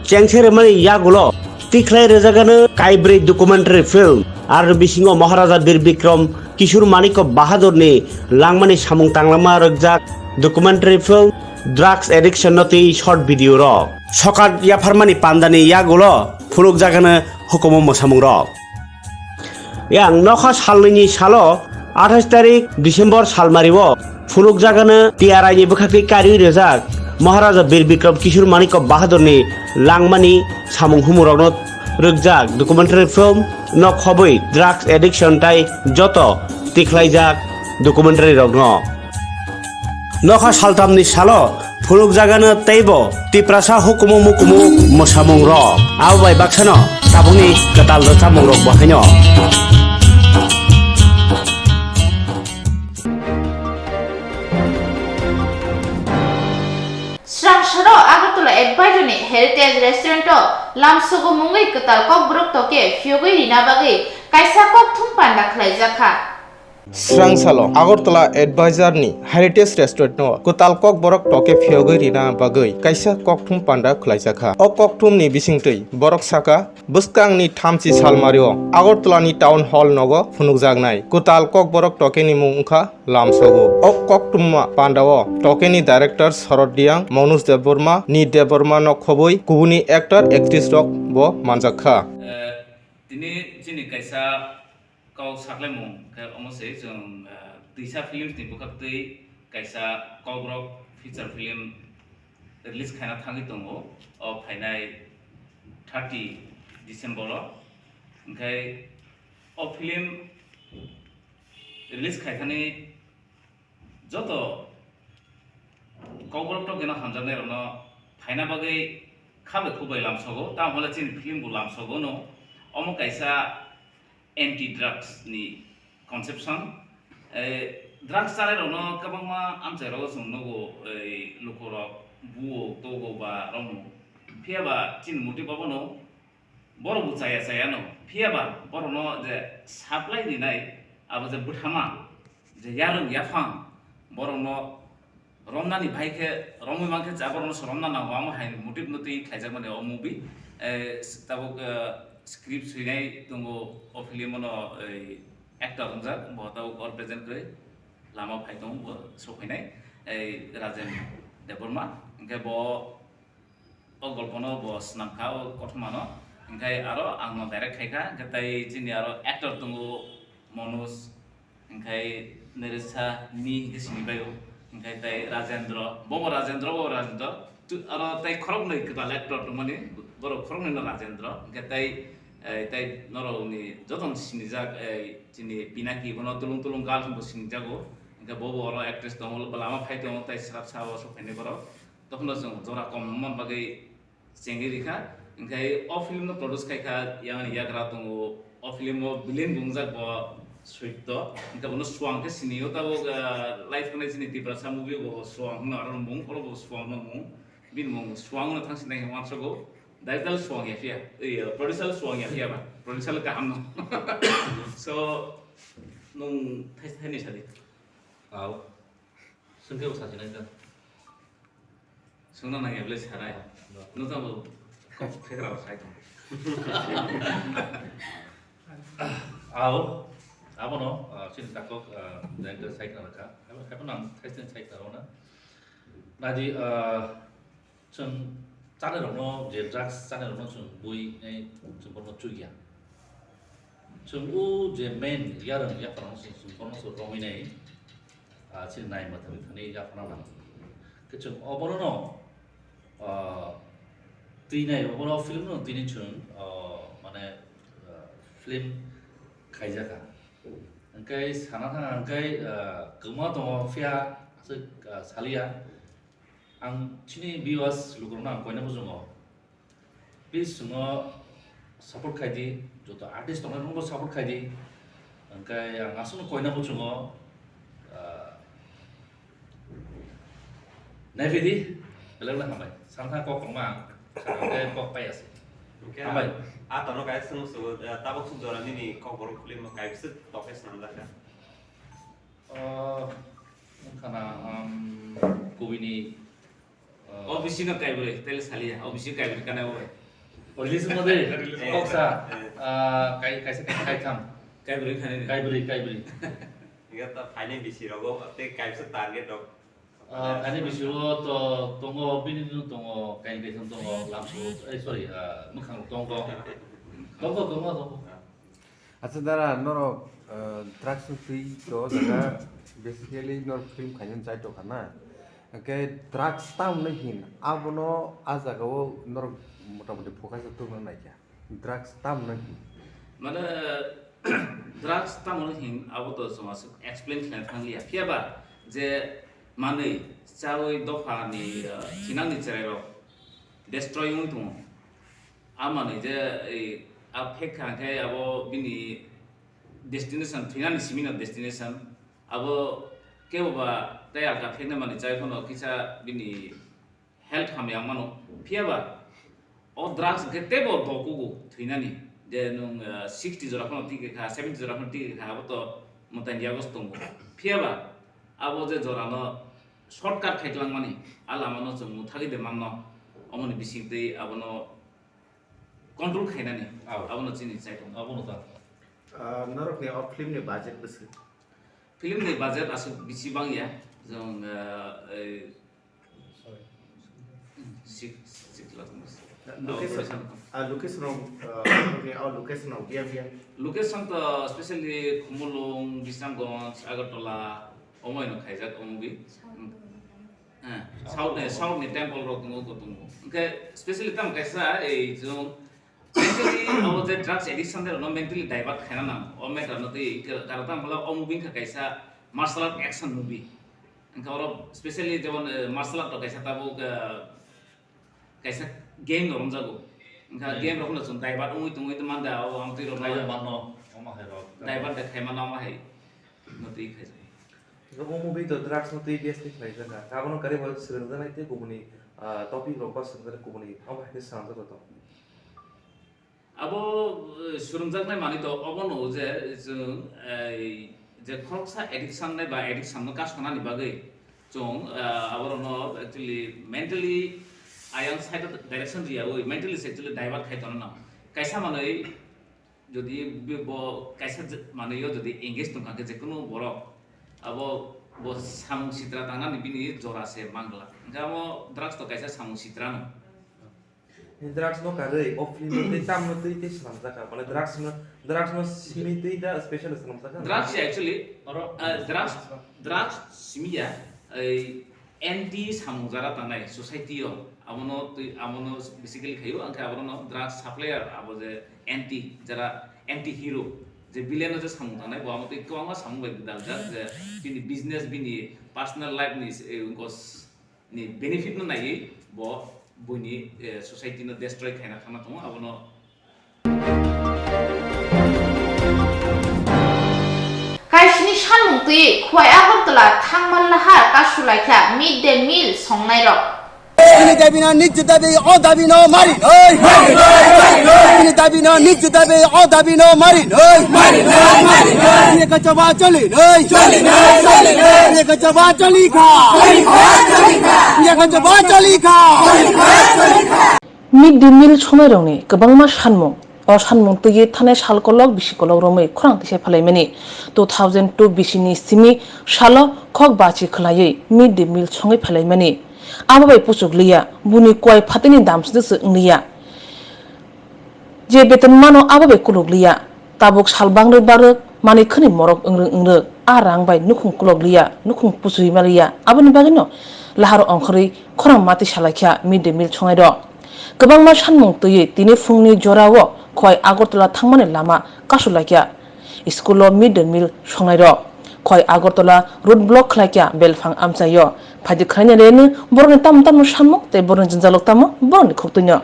chengse rwmani yagulo tikhlai rwjagano kaibrwi documentary film, aro bisingo Maharaja Bir Bikram Kishore Manikya Bahadurni langmani samung tanglama rwkjak documentary film, drugs addiction no twi short video rok. Sokat yapharmani pandani yagulo phunukjagano hukumu mwsamung rok. Yang nokha salnwini salo athais tarik December salmario phunukjagano T R I ni bwkhakni kariwi rwjak Maharaja Bir Bikram Kishore Manikya Bahadurni langmani samung humurokno Rwkjak documentary film no khobwi drugs addiction tai joto tikhlaijak documentary rokno. Nokha saltamni salo phunukjagano teibo Tiprasa hukumu mukumu mwsamung rok. Abo bai baksano tabukni kwtal rwchapmung rok bo haino. Srang saro Agartala Advisor ni Heritage Restaurant o lamsogo mungwi kwtal kokborok toke phiyogwi rina bagwi kaisa kokthum panda khlaijakha. Srang salo Agartala Advisor ni Heritage Restaurant no kwtal kokborok toke phiyogwi rina bagwi kaisa kokthum panda khlaijakha. O kokthum ni bisingtwi borok saka, bwskangni thamchi salmario Agartala ni Town Hall nogo phunukjaknai kwtal kokborok toke ni mung wngkha Lamsogo. O koktwma pandao tokeni director Sharad Reang, Manoj Debbarma, Nit Debbarma no khobwi kubuni actor, actress rok bo manjak kha. Eh, tini chini kaisa kok saklaimung khe omo se chwng, eh, Twisa Films ni bwkhaktwi kaisa kokrok feature film release khaina thangwi tongo o phainai thirty December o. Hinkhe o film release khaithani joto kokborok tokeno hamjaknairokno phaina bagwi kha bai khuk bai lamsogo, tamo hwnle chini film bo lamsogo no. Omo kaisa anti drugs ni conception. Eh, drugs chanairokno kwbangma amchairogo chwng nugo, ei lukurok buo togo ba romwi. Phiya ba chini motive abono borok bo chaya chaya no, phiya ba borok no je supply rinai abo je bwthama je yarwng yaphang borok no romnani bai khe romwi mankhe cha borok no se romna nango, amo hai motive no twi khlaijak mani o movie. Eh, tabuk, eh, script swinai tongo o film o no, ei actor wngjak bo tabuk all present kwrwi lama phai tongo bo sokphainai, ei Rajen Debbarma. Hinkhe bo o golpono bo swnam kha, o kothomano. Hinkhe aro ang no direct khai kha, hinkhe tai chini aro actor tongo Manoj, hinkhe Neresa ni hinkhe sini bai o, hinkhe tai Rajendra, bo bo Rajendra, bo bo Rajendra. Tu aro tai khoroknwi kwtal actor tongmani, borok khoroknwi no Rajendra, hinkhe tai, eh, tai norokni jotono sinijak, eh, chini Pinaki bono Tulung Tulung Girl hinwi bo sinijago, hinkhe bo bo oro actress tongo, lama phai tongo, tai swrapsa o sokphainai borok. Tokhono chwng jora kom wngmani bagwi chengwi rikha. Hinkhe o film no produce khaikha yang ni yagra tongo, o film o villain bo wngjak bo Soitto, hinkhe bono Swang khe sinio tabuk, ah, live khnai chini Tiprasa movie o bo Swang hwnwi aro mung, oro bo Swang no mung, bini mung Swang no thang sinai hwnwi uansugo, director Swang ya phiya, ei, producer Swang ya phiya ba, producer kaham no. So, nwng thai thai ni sadi. Au. Swngkhe bo sasinai kha. Swngna nangya bwle sanai. No. Nwng tamo kok phegra sai tong. Ao, abono, ah, chini takhuk, ah, director sai kana kha. Abo, abo nang thaisni sai kana na. Nadi, ah, Chwng chanairokno, je drugs chanairokno chwng bui, eh, chwng bono chukya. Chwng o je main yarwng yapharano chwng, chwng bono chwng romwi nai, ah, chini nai mwthangwi thani yaphana nang. Khe chwng obono no, ah, twi nai, obono film no tini chwng, ah, mane, ah, film khaijakha. Hwnkhe sana thang hwnkhe, ah, kwma tongo phiya aswk, ah, saliya. Ang chini viewers lukurokno ang koina muchungo. Please chwngno support khai di, joto artist tongnai rokno support khai di. Hwnkhe ang aswkno koina muchungo, ah, naiphidi, belai belai hambai. Sangha kok tongma ang, sangha kok pai ase. Hwnkhe hambai. A tono kaisa swngmung sugo, ah, tabuk suk jora nini kokborok film kaisa toke swnamjak kha. Oh, wngkha na, um, kubini, uh, O B C no kaibrwi, tele saliya, O B C kaibrwi kana bai. Release mo de, kok sa, uh, kai, kaisa kai, kaitham. Kaibrwi khani ni. Kaibrwi, kaibrwi. Iya ta phaini bisi rogo, te kaisa target rok. Uh, kaini bisi o to tongo, bini no tongo, kaini kaitham tongo, lamso, eh, sorry, uh, mwkhang tongo. Tongo, tongo, tongo. Acha dara, norok, eh, drugs ni twi to o jaga basically norok film khaina chai tongkha na. Hwnkhe drugs tam hwnwi hin, abono a jaga o norok mota moti focus o tubuna naikha. Drugs tamo no hin? Mane, drugs tamo no hin, abo to chwng aswk explain khlaina thang liya. Phiya ba je manwi chawi dopha ni, uh, thinang ni cherai rok destroy wng tongo. A manwi je, ei, a phek kha khe abo bini destination, thinani simi no destination. Abo kebo ba tei alka phekna manwi chai phano kisa bini health hamya wng mano. Phiya ba o drugs hwnkhe teibo dokugo thwinani. Je nwng, ah, sixty jora phano tike kha, seventy jora phano tike kha, abo to mwtai ni yago se tongo. Phiya ba abo je jora no shortcut khai twlang mani, a lama no chwng mwthagwi de manno, omoni bising twi abono control khainani, Abo. Abono chini chai tongo. Abono ta. Ah, norokni o film ni budget bwswk? Film ni budget aswk bisi bang ya, jong, ah, ei, six, six lakh ni. Location, Operation. Ah, location rok, ah, norokni o location rok biya biya? Location to specially Khumulwng, Bisramganj, Agartala, omo no khaijak o movie. Eh, South ni, South ni temple rok tongo, tongo. Hwnkhe specially tamo kaisa, ei, jong, mentally, abo je drugs addiction de, no mentally divert khaina nang. O matter no tei, kar-, karo tamo bwla o movie wngkha kaisa martial art action movie. Wngkha oro specially jemon, eh, martial art to kaisa tabuk, eh, kaisa game no romjago. Wngkha Hmm. Game rok no chwng divert wngwi tongwi manda, o amtwi rok Kaiya no manno, omo hai rok. Divert de khai mano, omo hai no twi khai. Omo movie to drugs no twi base ni khlai jaka. Abono kari bo swrwngjaknai tei kubuni, ah, topic rok ba swrwngjaknai kubuni, omo hai khe swnamjak to. Abo, eh, swrwngjaknai manwi to obono je chwng, eh, je khoroksa addiction nai ba addiction no kasonani bagwi chwng, eh, aborokno actually mentally ayang side o direction riyaui mentally se actually divert khai tongo. Kaisa manwi jodi be-, bo kaisa je-, manwi o jodi engage tongkha khe jekhunu borok abo bo samung sitra tangnani bini jora se mangla. Hwnkhe abo drugs to kaisa samung sitra no. Drugs no karwi, o film no tei tam no tei tei swnamjak kha. Mane drugs no, drugs no simi tei da special swnamjak kha. Drugs ya actually, oro, ah, drugs, drugs simi ya, ei anti samung jara tangnai society o, abono twi, abono basically khaio, angkhe abono drugs supplier, abo je anti, jara anti hero, je villain o je samung tangnai, bo amo twi kwbangma samung bai gwdal jak, je bini business, bini personal life ni, eh, wngkos, ni benefit no naiwi bo buini, eh, society no destroy khaina thangna tongo, abono. Kaisini sanmung twi Khwai Agartala thangma lahar kasu laikha mid day meal songnairok. Chini dabi no nij dabi, o dabi no mari noi. Chini dabi no nij dabi, o dabi no mari noi. Ye kachaba choli noi. Ye kachaba choli kha. Ye kachaba choli kha. Mid day meal songnairokni kwbangma sanmung. O sanmung twiwi thanai sal kolok bisi kolok romwi khorang tisa phalaimani. Two thousand two bisini simi salo khok bachi khwlaiwi mid day meal songwi phalaimani. Abo bai puchuk liya, buni kwai phatini dam sdwswk wngliya. Je beton mano abo bai kuluk liya. Tabuk sal bangrwk barwk manwi khwni morok wngrwk wngrwk. A rang bai nukhung kulok liya, nukhung puchwi ma liya. Aboni bagwino lahar ongkhorwi khorang mati salaikha mid day meal songnairok. Kwbangma sanmung twiwi tini phungni jorao Khwai Agartala thangmani lama kasulaikha. School o mid day meal songnairok Khwai Agartala road block khlaikha belphang amchaio. Phaidi khlaina reno borokni tamo tamo samung tei borokni jwnjalok tamo borokni khuktuino.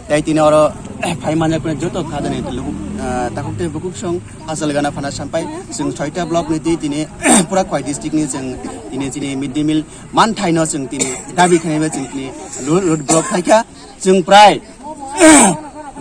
Tei tini oro phai manjak joto khajani luku, ah, takhuk tei bukhuk song asal gana phana sampai chwng soita block ni twi tini pura Khwai district ni chwng tini chini mid day meal manthaino chwng tini dabi khainaiba chwng tini road, road block khaikha. Chwng prai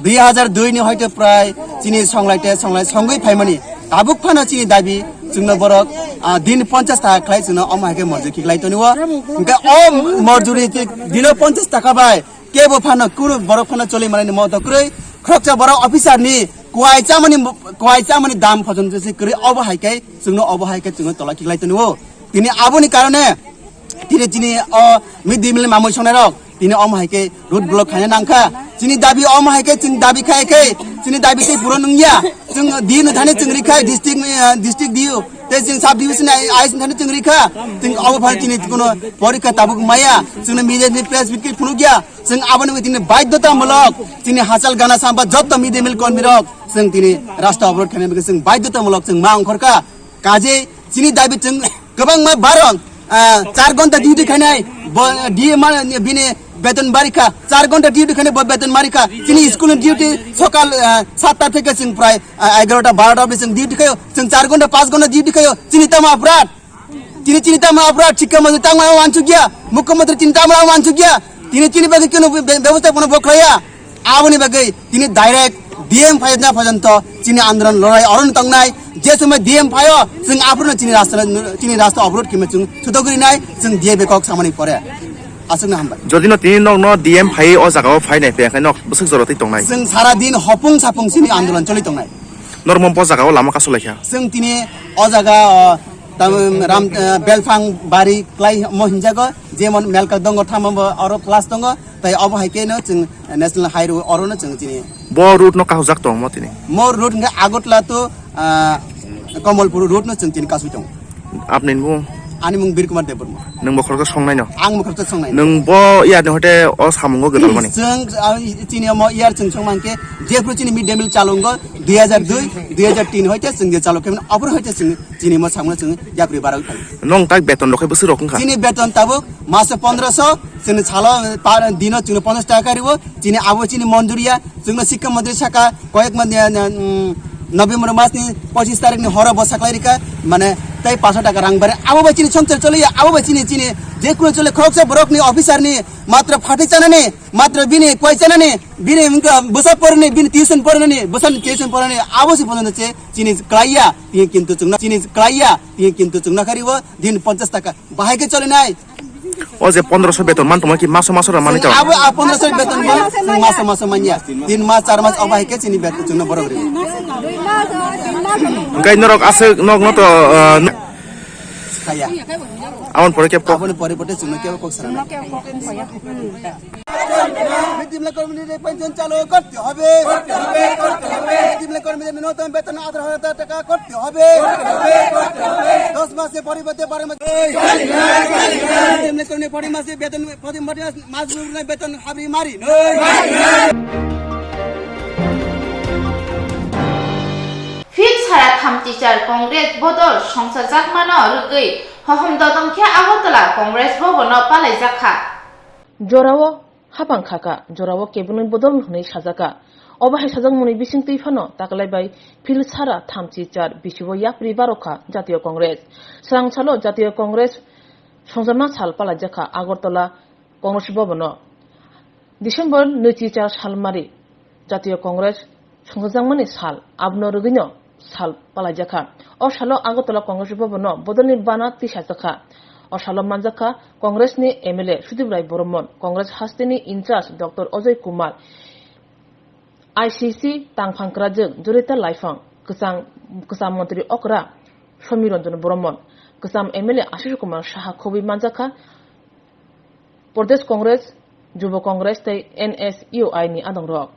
dui hajar dui ni hoite prai chini songlai te songlai songwi phaimani tabuk phano chini dabi chwngno borok, ah, din ponchas taka khlai chwngno omo hai khe morjoi khiklai tonio. Hwnkhe o morjuri dino ponchas taka bai kebo phano kunu borok phano choli manani mo dokroi khoroksa borok officer ni kwai chamani, kwai chamani dam phojon se kwrwi obo hai khe chwngno obo hai khe chwngno tola khiklai tonio. Tini aboni karone tini chini o mid day meal mamui songnai rok tini omo hai khe road block khaina nangkha. Chini dabi omo hai khe chwng dabi khai khe chini dabi tei puron wngya. Chwng din thani chwng rikha district, eh, district D O, Tei chwng sub division ni I S ni thani chwng rikha, chwng obo phano chini kuno porikha tabuk maya, chwngno media ni press meet khe phunukya, chwng aboni bai tini baidhotamulok chini hachal gana sampa jotto mid day meal kormi rok chwng tini rasta oborot khaina bagwi chwng baidhotamulok chwng ma ongkhorkha. Kaje chini dabi chwng kwbangma barong, ah, char ghonta duty khainai, bo, D M ma, bini beton barikha, char ghonta duty khainai bo beton marikha. Chini school ni duty sokal, ah, satta theke chwng prai, ah, egarota barota obdi chwng duty khaio, chwng char ghonta panch ghonta duty khaio, chini tamo aprat? Chini, chini tamo aprat? Sikha montri tamo wansukya, mukhyamantri chini tamo wansukya, chini, chini bagwi kunu be-, bebosta kono bo khlaiya. Aboni bagwi tini direct D M phaina porjonto chini andolon lorai orono tongnai. Je somoi D M phaio, chwng aphuru chini rasta, chini rasta oborot khe chwng sudo guri nai, chwng D M bai kok samani pore. Aswkno hambai. Jodi no tini nokno D M phai o jaga o phai nai, phai khe nok bwswk jora twi tongnai. Chwng sara din hopung sapung chini andolon choli tongnai. Normo bo jaga o lama kasu laikha. Chwng tini o jaga o, tam, ram, eh, belphang bari klai mo hinjago, jemon Melka dongo, thamo bo oro class tongo, tai obo hai khe no chwng National Highway oro no chwng chini. Bo route no kahujak tong mo tini? Mo route hwnkhe Agartala to, ah, Kamalpur route no chwng chini kasui tong. Apni mung? Ani mung Bir Kumar Debbarma. Nwng bo khoroksa songnai no? Ang bo khoroksa songnai. Nwng bo yar ni hote o samungo gwdal mani? Chwng, ah, chini mo yar chwng song mankhe, jephru chini mid day meal chalungo, dui hajar dui, dui hajar tin hoite chwng je chalok khe, abro hoite chwng chini mo samung chwng yapri barok thang. Nong tak beton rok khai bwswk rok wngkha? Chini beton tabuk maso pondroso, chini salo, pa, dino chwngno ponchash taka riwo, chini abo chini monjuriya, chwngno sikha montri saka, koyek mani, mm, November mas ni pochis tarik ni horo bo saklai rika, mane tei paso taka rang bare, abo bai chini songchar choliya, abo bai chini, chini, je kuno chole khoroksa borok ni officer ni matra phatwi chanani, matra bini kwai chanani, bini wngkha bwsa porani, bini tuition poranani, bwsani tuition poranani, abo se pono che chini klaiya, tini kintu chwngno, chini klaiya, tini kintu chwngno khariwo din ponchash taka. Bahai khe cholinai. O je pondroso beton man tongma ki maso maso ra manwi tong? Abo a pondroso beton bo maso maso manya. Tin mas, char mas o bahai khe chini beton chwngno borok ri. Hwnkhe norok aswk nokno to, ah, kaya. Aboni pore khe kok? Aboni pore pote chwngno kebo kok sana. Mid day meal কর্মীদের পেনশন চালু করতে হবে। করতে হবে, করতে হবে। Mid day meal কর্মীদের ন্যূনতম বেতন আঠারো হাজার টাকা করতে হবে। করতে হবে, করতে হবে। দশ মাসে পরিবর্তে বারো মাস। Mid day meal কর্মী প্রতি মাসে বেতন, প্রতি মাসে মাস বেতন হাবড়ি মারি নয়। Phil sara thamchi char Congress bodol songchajakmano rwgwi hohom dodom khe Agartala Congress Bhavan-o palaijakha. Jorao hapang khaka, jorao kebengni bodol hwnwi sajaka. Obo hai sajakmani bisingtwi phano taklai bai phil sara thamchi char bisio yapri barokha Jatiyo Congress. Swrang salo Jatiyo Congress songjakna sal palaijakha Agartala Congress Bhavan-o. December nwichi char salmari Jatiyo Congress songjakmani sal, abono rwgwino sal palaijakha. O salo Agartala Congress Bhavan-o bodolni bana tisajakha. O salo manjakha Congress ni M L A Sudip Rai Boromon, Congress hasteni in charge Doctor Ajay Kumar, I C C tangphang kwrajwk Jorita Laiphang, kwchang, kwcham montri okra Somi Ranjan Boromon, kwcham M L A Ashish Kumar Saha khobwi manjakha. Pradesh Congress, Jubo Congress tei N S U I ni adongrok.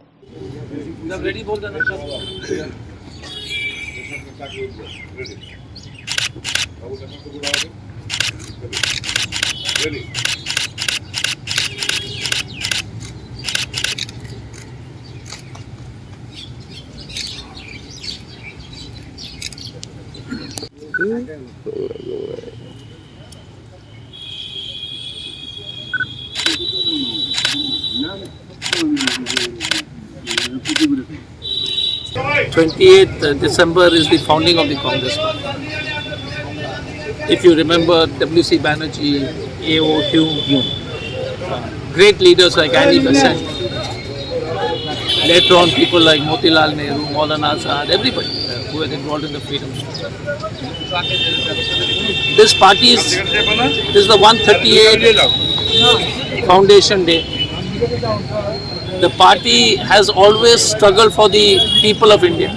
Twenty-eighth December is the founding of the Congress Party. If you remember W C Banerjee, A O Hume, great leaders like Annie Besant, later on people like Motilal Nehru, Maulana Azad, everybody, uh, who were involved in the freedom struggle. This party is, this is the one thirty-eighth foundation day. The party has always struggled for the people of India.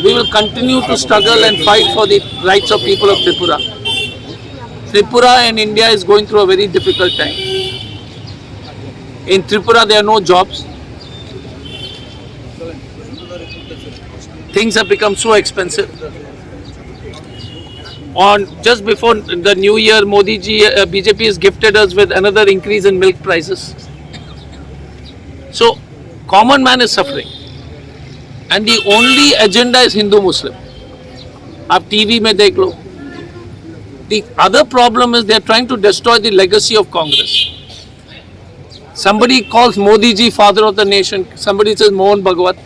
We will continue to struggle and fight for the rights of people of Tripura. Tripura and India is going through a very difficult time. In Tripura, there are no jobs. Things have become so expensive. On just before the new year, Modi ji, uh, B J P has gifted us with another increase in milk prices. So, common man is suffering. And the only agenda is Hindu Muslim. आप टीवी में देख लो. The other problem is they are trying to destroy the legacy of Congress. Somebody calls Modi ji father of the nation. Somebody says Mohan Bhagwat.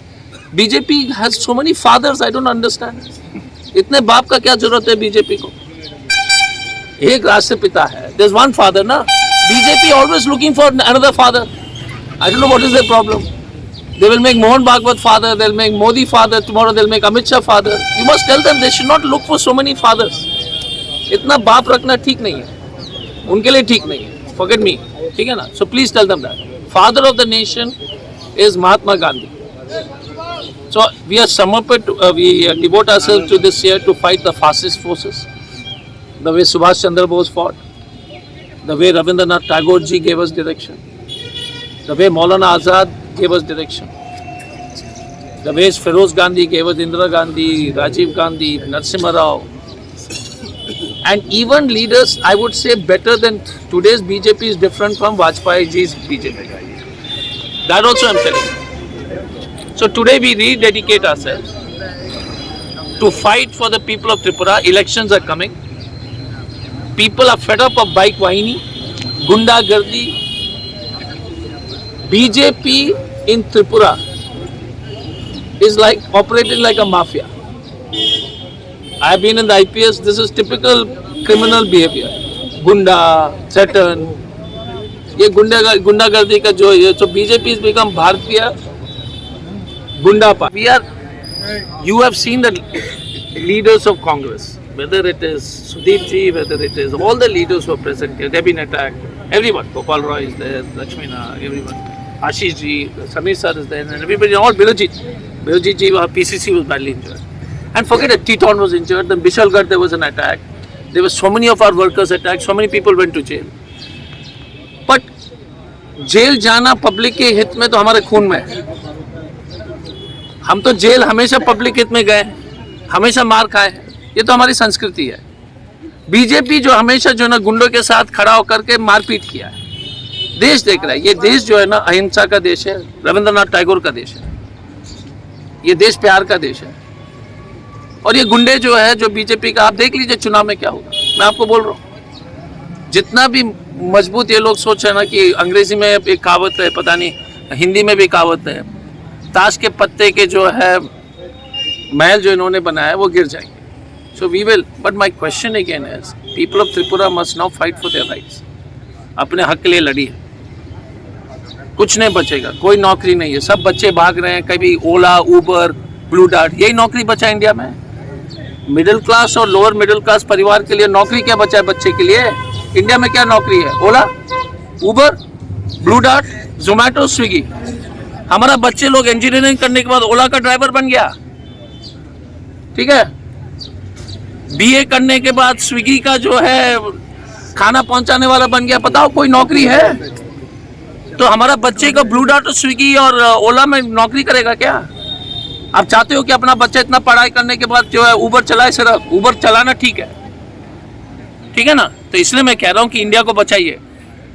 B J P has so many fathers, I don't understand. इतने बाप का क्या जरूरत है B J P को? एक राष्ट्रपिता है. There's one father, ना? B J P always looking for another father. I don't know what is their problem. They will make Mohan Bhagwat father, they'll make Modi father, tomorrow they'll make Amit Shah father. You must tell them they should not look for so many fathers. इतना बाप रखना ठीक नहीं है, उनके लिए ठीक नहीं है. Forget me, ठीक है ना? So please tell them that. Father of the nation is Mahatma Gandhi. So we are samarpit, uh, we uh, devote ourselves to this year to fight the fascist forces. The way Subhash Chandra Bose fought, the way Rabindranath Tagore ji gave us direction, the way Maulana Azad gave us direction, the way Feroz Gandhi gave us, Indira Gandhi, Rajiv Gandhi, Narasimha Rao, and even leaders, I would say, better than today's B J P is different from Vajpayee ji's B J P. That also I'm telling you. So today we rededicate ourselves to fight for the people of Tripura. Elections are coming. People are fed up of bike wahini, gunda gardi. B J P in Tripura is like operating like a mafia. I have been in the I P S. This is typical criminal behavior. Gunda, threaten. ये गुंडा गुंडागर्दी का जो ये तो B J P has become भारतीय गुंडा party. We are, you have seen the leaders of Congress, whether it is Sudeep ji, whether it is all the leaders who are present here, they've been attacked. Everyone, Gopal Roy is there, Lakshmi Narayan, everyone, Ashish ji, Sameer sir is there, and everybody, all Birojit, Birojit ji, our P C C was badly injured. And forget it, Teton was injured, then Bishalgarh there was an attack. There were so many of our workers attacked, so many people went to jail. But जेल जाना public के हित में तो हमारे खून में है. हम तो जेल हमेशा पब्लिक हित में गए, हमेशा मार खाए. ये तो हमारी संस्कृति है. B J P जो हमेशा जो है ना गुंडों के साथ खड़ा होकर के मारपीट किया है, देश देख रहा है. ये देश जो है ना अहिंसा का देश है, रविंद्रनाथ टैगोर का देश है, ये देश प्यार का देश है. और ये गुंडे जो है, जो B J P का, आप देख लीजिए चुनाव में क्या होगा. मैं आपको बोल रहा हूँ, जितना भी मजबूत ये लोग सोच रहे हैं ना कि अंग्रेजी में एक कहावत है, पता नहीं हिंदी में भी कहावत है, ताश के पत्ते के जो है महल जो इन्होंने बनाया है वो गिर जाएंगे. So we will, but my question again is, people of Tripura must now fight for their rights. अपने हक के लिए लड़िए. कुछ नहीं बचेगा, कोई नौकरी नहीं है, सब बच्चे भाग रहे हैं, कभी ओला, उबर, ब्लू डार्ट, यही नौकरी बचा इंडिया में? मिडिल क्लास और लोअर मिडिल क्लास परिवार के लिए नौकरी क्या बचा है बच्चे के लिए? इंडिया में क्या नौकरी है? ओला, उबर, ब्लू डार्ट, जोमेटो, स्विगी. हमारा बच्चे लोग इंजीनियरिंग करने के बाद ओला का ड्राइवर बन गया, ठीक है, बीए करने के बाद स्विगी का जो है खाना पहुंचाने वाला बन गया. बताओ, कोई नौकरी है? तो हमारा बच्चे को ब्लू डार्ट और स्विगी और ओला में नौकरी करेगा क्या? आप चाहते हो कि अपना बच्चा इतना पढ़ाई करने के बाद जो है उबर चलाए? सिर्फ उबर चलाना ठीक है, ठीक है ना? तो इसलिए मैं कह रहा हूँ कि इंडिया को बचाइए,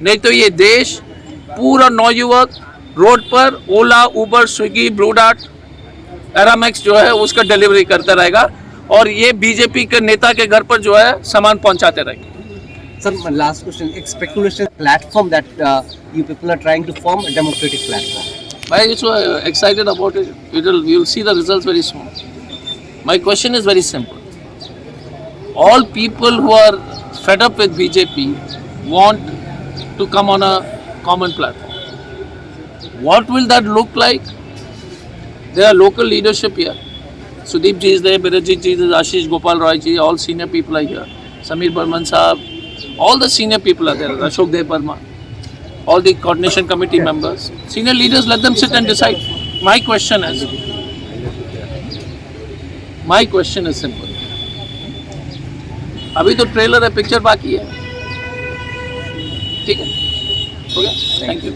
नहीं तो ये देश पूरा नवयुवक रोड पर ओला, उबर, स्विगी, ब्लू डार्ट, एरामैक्स जो है उसका डिलीवरी करता रहेगा और ये बीजेपी के नेता के घर पर जो है सामान पहुंचाते रहेंगे. Sir, my last question. It's speculation platform that uh, you people are trying to form a democratic platform. Why are you so uh, excited about it? It'll, you'll see the results very soon. My question is very simple. All people who are fed up with B J P want to come on a common platform. What will that look like? There are local leadership here. Sudeep ji is there, Birajit ji is there, Ashish Gopal Roy ji, all senior people are here. Sameer Barman Saab, all the senior people are there. Ashok Dev Barma, all the coordination committee members, senior leaders, let them sit and decide. My question is, my question is simple. अभी तो ट्रेलर है, पिक्चर बाकी है, ठीक है, हो गया, thank you.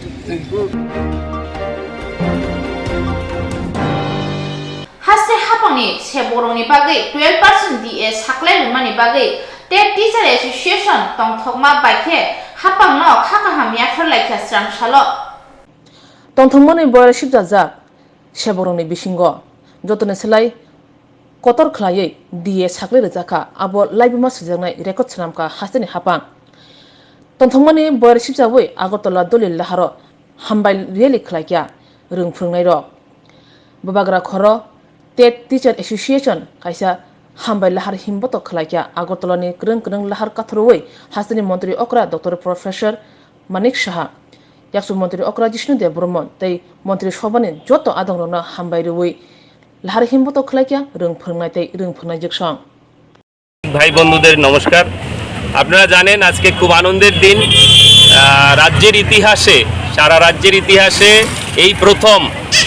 Haste hapa ni sebokrokni bagwi twelve percent D A saklai rwmani bagwi TET Teacher Association tongthokma bai khe haphangno kha kaham yapharlai kha srang salo. Tongthokmani boyar sibjajak sebokrokni bisingo jotoni slai kotor khlaiwi D A saklai rwjak kha, abo laibuma swijaknai record swnam kha hasteni haphang. Tongthokmani boyar sibjawi Agartala Doli laharo hambai rally khlaikha rwng phwrwngnairok. Bubagra khoro TET Teacher Association kaisa hambai lahar himbotok khlaikha Agartalani kwrwng kwrwng lahar kathorwi hasteni montri okra Doctor Professor Manik Saha, yaksu montri okra Jishnu Debbarma tei montri sobhani joto adongrokno hambai rwwi lahar himbotok khlaikha rwng phwrwngnai tei rwng phwrwngnai jwksong. ভাই বন্ধুদের নমস্কার। আপনারা জানেন, আজকে খুব আনন্দের দিন। আহ, রাজ্যের ইতিহাসে, সারা রাজ্যের ইতিহাসে এই প্রথম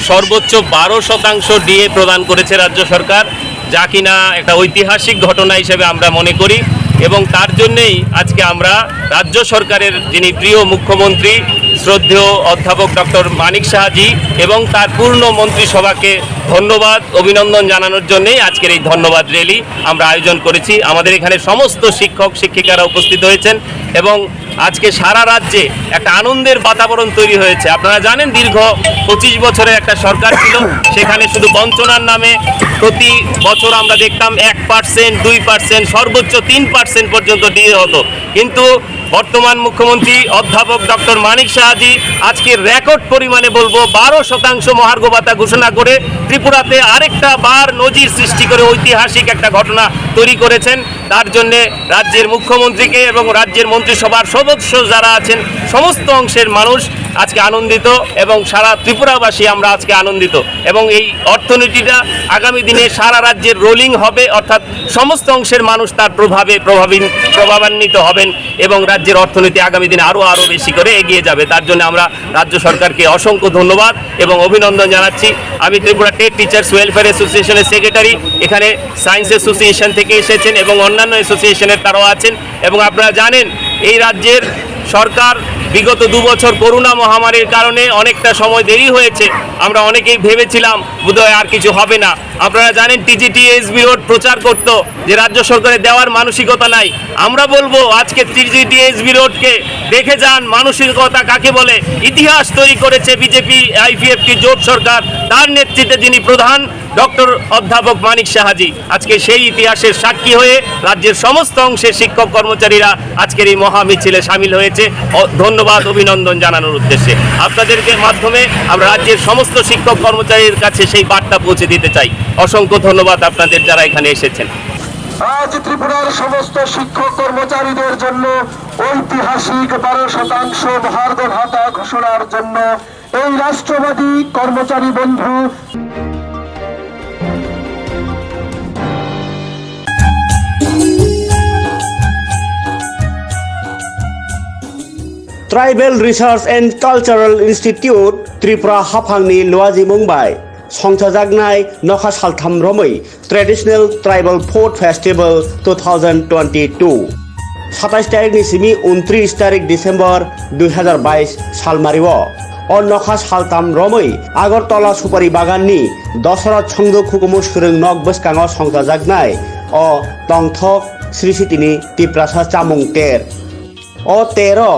সর্বোচ্চ বারো শতাংশ ডিএ প্রদান করেছে রাজ্য সরকার, যা কিনা একটা ঐতিহাসিক ঘটনা হিসেবে আমরা মনে করি। এবং তার জন্যেই আজকে আমরা রাজ্য সরকারের যিনি প্রিয় মুখ্যমন্ত্রী, শ্রদ্ধেয় অধ্যাপক ডক্টর মানিক সাহাজি এবং তার পূর্ণ মন্ত্রিসভাকে ধন্যবাদ, অভিনন্দন জানানোর জন্যেই আজকের এই ধন্যবাদ র‍্যালি আমরা আয়োজন করেছি। আমাদের এখানে সমস্ত শিক্ষক শিক্ষিকারা উপস্থিত হয়েছেন এবং আজকে সারা রাজ্যে একটা আনন্দের বাতাবরণ তৈরি হয়েছে। আপনারা জানেন, দীর্ঘ পঁচিশ বছরের একটা সরকার ছিল, সেখানে শুধু বঞ্চনার নামে প্রতি বছর আমরা দেখতাম এক পার্সেন্ট, দুই পার্সেন্ট, সর্বোচ্চ তিন পার্সেন্ট পর্যন্ত ডিএ হতো। কিন্তু বর্তমান মুখ্যমন্ত্রী অধ্যাপক ডক্টর মানিক সাহাজি আজকে রেকর্ড পরিমাণে, বলবো, বারো শতাংশ মহার্ঘ ভাতা ঘোষণা করে ত্রিপুরাতে আরেকটা বার নজির সৃষ্টি করে ঐতিহাসিক একটা ঘটনা তৈরি করেছেন। তার জন্য রাজ্যের মুখ্যমন্ত্রীকে এবং রাজ্যের মন্ত্রিসভার সদস্য যারা আছেন, সমস্ত অংশের মানুষ আজকে আনন্দিত এবং সারা ত্রিপুরাবাসী আমরা আজকে আনন্দিত। এবং এই অর্থনীতিটা আগামী দিনে সারা রাজ্যের রোলিং হবে, অর্থাৎ সমস্ত অংশের মানুষ তার প্রভাবে প্রভাবিন প্রভাবান্বিত হবেন এবং রাজ্যের অর্থনীতি আগামী দিনে আরও আরও বেশি করে এগিয়ে যাবে। তার জন্য আমরা রাজ্য সরকারকে অসংখ্য ধন্যবাদ এবং অভিনন্দন জানাচ্ছি। আমি ত্রিপুরা টেট টিচার্স ওয়েলফেয়ার অ্যাসোসিয়েশনের সেক্রেটারি, এখানে সায়েন্স অ্যাসোসিয়েশন থেকে এসেছেন এবং অন্যান্য অ্যাসোসিয়েশনের তারাও আছেন। এবং আপনারা জানেন, এই রাজ্যের সরকার বিগত দু বছর করোনা মহামারীর কারণে অনেকটা সময় দেরি হয়েছে। আমরা অনেকেই ভেবেছিলাম বোধহয় আর কিছু হবে না। আপনারা জানেন, টিজিটি এসবি রোড প্রচার করত যে রাজ্য সরকারের দেওয়ার মানসিকতা নাই। আমরা বলবো, আজকে টিজিটি এসবি রোডকে দেখে যান, মানসিকতা কাকে বলে। ইতিহাস তৈরি করেছে বিজেপি আইপিএফটি জোট সরকার, তার নেতৃত্বে যিনি প্রধান ডক্টর অধ্যাপক মানিক সাহাজি আজকে সেই ইতিহাসের সাক্ষী হয়ে রাজ্যের সমস্ত অংশের শিক্ষক কর্মচারীরা আজকের এই মহা মিছিলে সামিল হয়েছে। অ- ধন্যবাদ, অভিনন্দন জানানোর উদ্দেশ্যে আপনাদেরকে মাধ্যমে আমরা রাজ্যের সমস্ত শিক্ষক কর্মচারীর কাছে সেই বার্তা পৌঁছে দিতে চাই। অসংখ্য ধন্যবাদ আপনাদের যারা এখানে এসেছেন। আজ ত্রিপুরার সমস্ত শিক্ষক কর্মচারীদের জন্য ঐতিহাসিক বারো শতাংশ মহার্ঘ ভাতা ঘোষণার জন্য এই রাষ্ট্রবাদী কর্মচারী বন্ধু Tribal Research and Cultural Institute Tripura haphangni luaji mung bai songchajaknai nokha saltham romwi Traditional Tribal Food Festival two thousand twenty-two. Satais tarikni simi untris tarik December dui hazar bais salmario o nokha saltham romwi Agartala Supari Baganni Dosora Chongduk hukumu swrwng nok bwskango songchajaknai o tongthok Sri Sitini Tiprasa chamung ter. O tero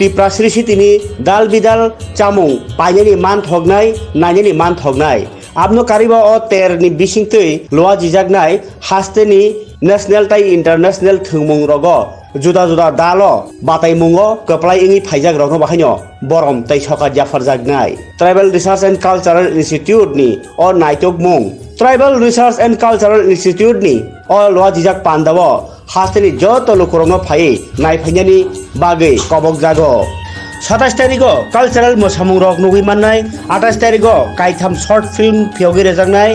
Tipra Sri Sitini dal bidal chamung painani manthoknai, nainani manthoknai. Abno kariba o ter ni bisingtwi luajijaknai hasteni national tai international thwngmung rogo juda juda dalo bataimungo kwplai wngwi phaijak rokno bahaino borom tai sokat yapharjaknai. Tribal Research and Cultural Institute ni o naitokmung Tribal Research and Cultural Institute ni o luajijak pandao hasteni joto lukurokno phaiwi naiphainani bagwi kobokjago. Satais tarigo cultural mwsamungrok nugwi mannai, atais tarigo kaitham short film phiyogwi rwjaknai,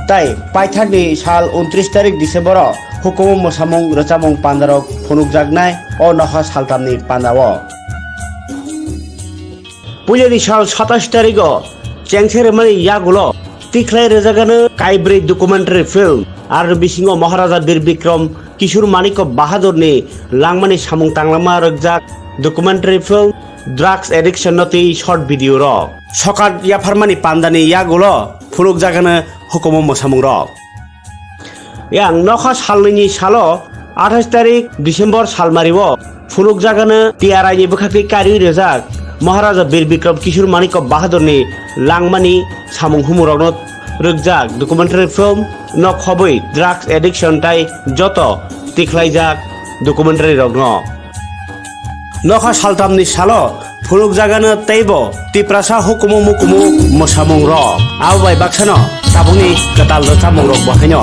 tai paithakni sal untris tarik Decembero hukumu mwsamung rwchapmung pandarok phunukjaknai o nokha saltamni pandao. Puilani sal satais tarigo chengse rwmani yagulo tikhlai rwjagano kaibrwi documentary film, aro bisingo Maharaja Bir Bikram Kishore Manikya Bahadurni langmani samung tanglama rwkjak documentary film, drugs addiction no twi short video rok. Sokat yapharmani pandani yagulo phunukjagano hukumu mwsamungrok. Yang nokha salnwini salo athais tarik December salmario phunukjagano T R I ni bwkhakni kariwi rwjak Maharaja Bir Bikram Kishore Manikya Bahadurni langmani samung humurokno rwkjak documentary film Nok Hobwi Drugs Addiction tai joto tikhlaijak documentary rokno. Nokha saltamni salo phunukjagano teibo Tiprasa hukumu mukumu mwsamung rok. Abo bai baksano tabukni kwtal rwchapmung rok bo haino.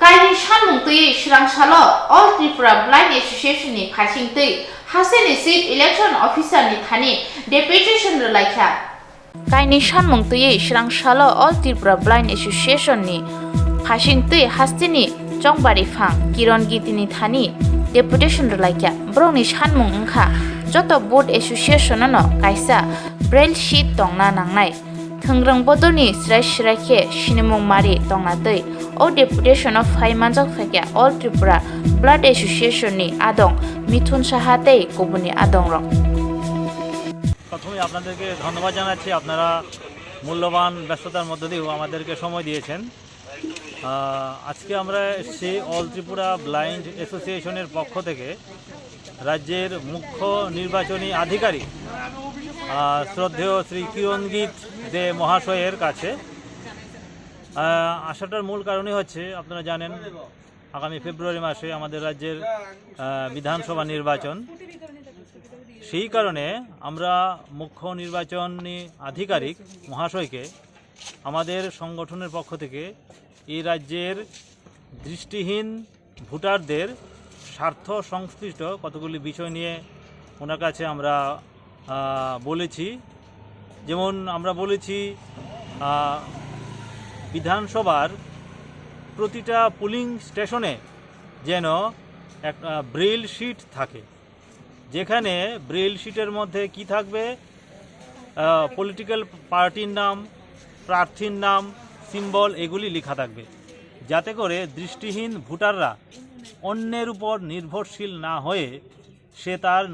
Kaini sanmung twiwi swrang salo All Tripura Blind Association ni phasing twi hasteni Chief Election Officer ni thani deputation rwlaikha. Kaini sanmung twiwi swrang salo All Tripura Blind Association ni phasing twi hasteni chongbari phang Kiron Giti ni thani deputation rwlaikha. Borokni sanmung wngkha joto booth association no kaisa braille sheet tongna nangnai. Thwngrwng bodolni chwrai chwrai khe sinimung mari tongna twi o deputation o phai manjak phaikha All Tripura Blood Association ni adong Mithun Saha tei kubuni adong rok. প্রথমেই আপনাদেরকে ধন্যবাদ জানাচ্ছি, আপনারা মূল্যবান ব্যস্ততার মধ্য দিয়েও আমাদেরকে সময় দিয়েছেন। আহ, আজকে আমরা এসেছি অল ত্রিপুরা ব্লাইন্ড অ্যাসোসিয়েশনের পক্ষ থেকে রাজ্যের মুখ্য নির্বাচনী আধিকারিক, আহ, শ্রদ্ধেয় শ্রী কিরণজিৎ দে মহাশয়ের কাছে। আহ, আসাটার মূল কারণই হচ্ছে, আপনারা জানেন, আগামী ফেব্রুয়ারি মাসে আমাদের রাজ্যের, আহ, বিধানসভা নির্বাচন। সেই কারণে আমরা মুখ্য নির্বাচনী আধিকারিক মহাশয়কে আমাদের সংগঠনের পক্ষ থেকে এই রাজ্যের দৃষ্টিহীন ভোটারদের স্বার্থ সংশ্লিষ্ট কতগুলি বিষয় নিয়ে ওনার কাছে আমরা, আহ, বলেছি। যেমন আমরা বলেছি, আহ, বিধানসভার প্রতিটা পোলিং স্টেশনে যেন একটা ব্রেইল শিট থাকে, যেখানে ব্রেইল শিটের মধ্যে কি থাকবে, আহ, পলিটিক্যাল পার্টির নাম, প্রার্থীর নাম, সিম্বল এগুলি লেখা থাকবে, যাতে করে দৃষ্টিহীন ভোটাররা অন্যের উপর নির্ভরশীল না হয়ে সে তার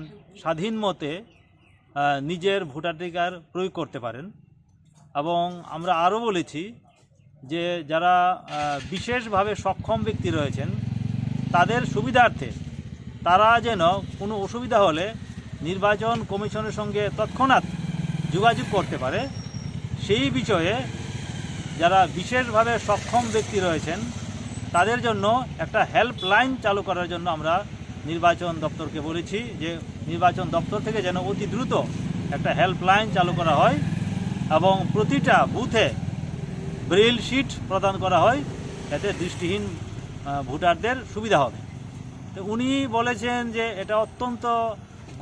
স্বাধীন মতে, আহ, নিজের ভোটাধিকার প্রয়োগ করতে পারেন। এবং আমরা আরও বলেছি যে যারা, আহ, বিশেষভাবে সক্ষম ব্যক্তি রয়েছেন, তাদের সুবিধার্থে তারা যেন কোনো অসুবিধা হলে নির্বাচন কমিশনের সঙ্গে তৎক্ষণাৎ যোগাযোগ করতে পারে, সেই বিষয়ে যারা বিশেষভাবে সক্ষম ব্যক্তি রয়েছেন, তাদের জন্য একটা হেল্পলাইন চালু করার জন্য আমরা নির্বাচন দপ্তরকে বলেছি যে নির্বাচন দপ্তর থেকে যেন অতি দ্রুত একটা হেল্পলাইন চালু করা হয় এবং প্রতিটা বুথে ব্রেইল শিট প্রদান করা হয়, এতে দৃষ্টিহীন, আহ, ভোটারদের সুবিধা হবে। তো উনি বলেছেন যে এটা অত্যন্ত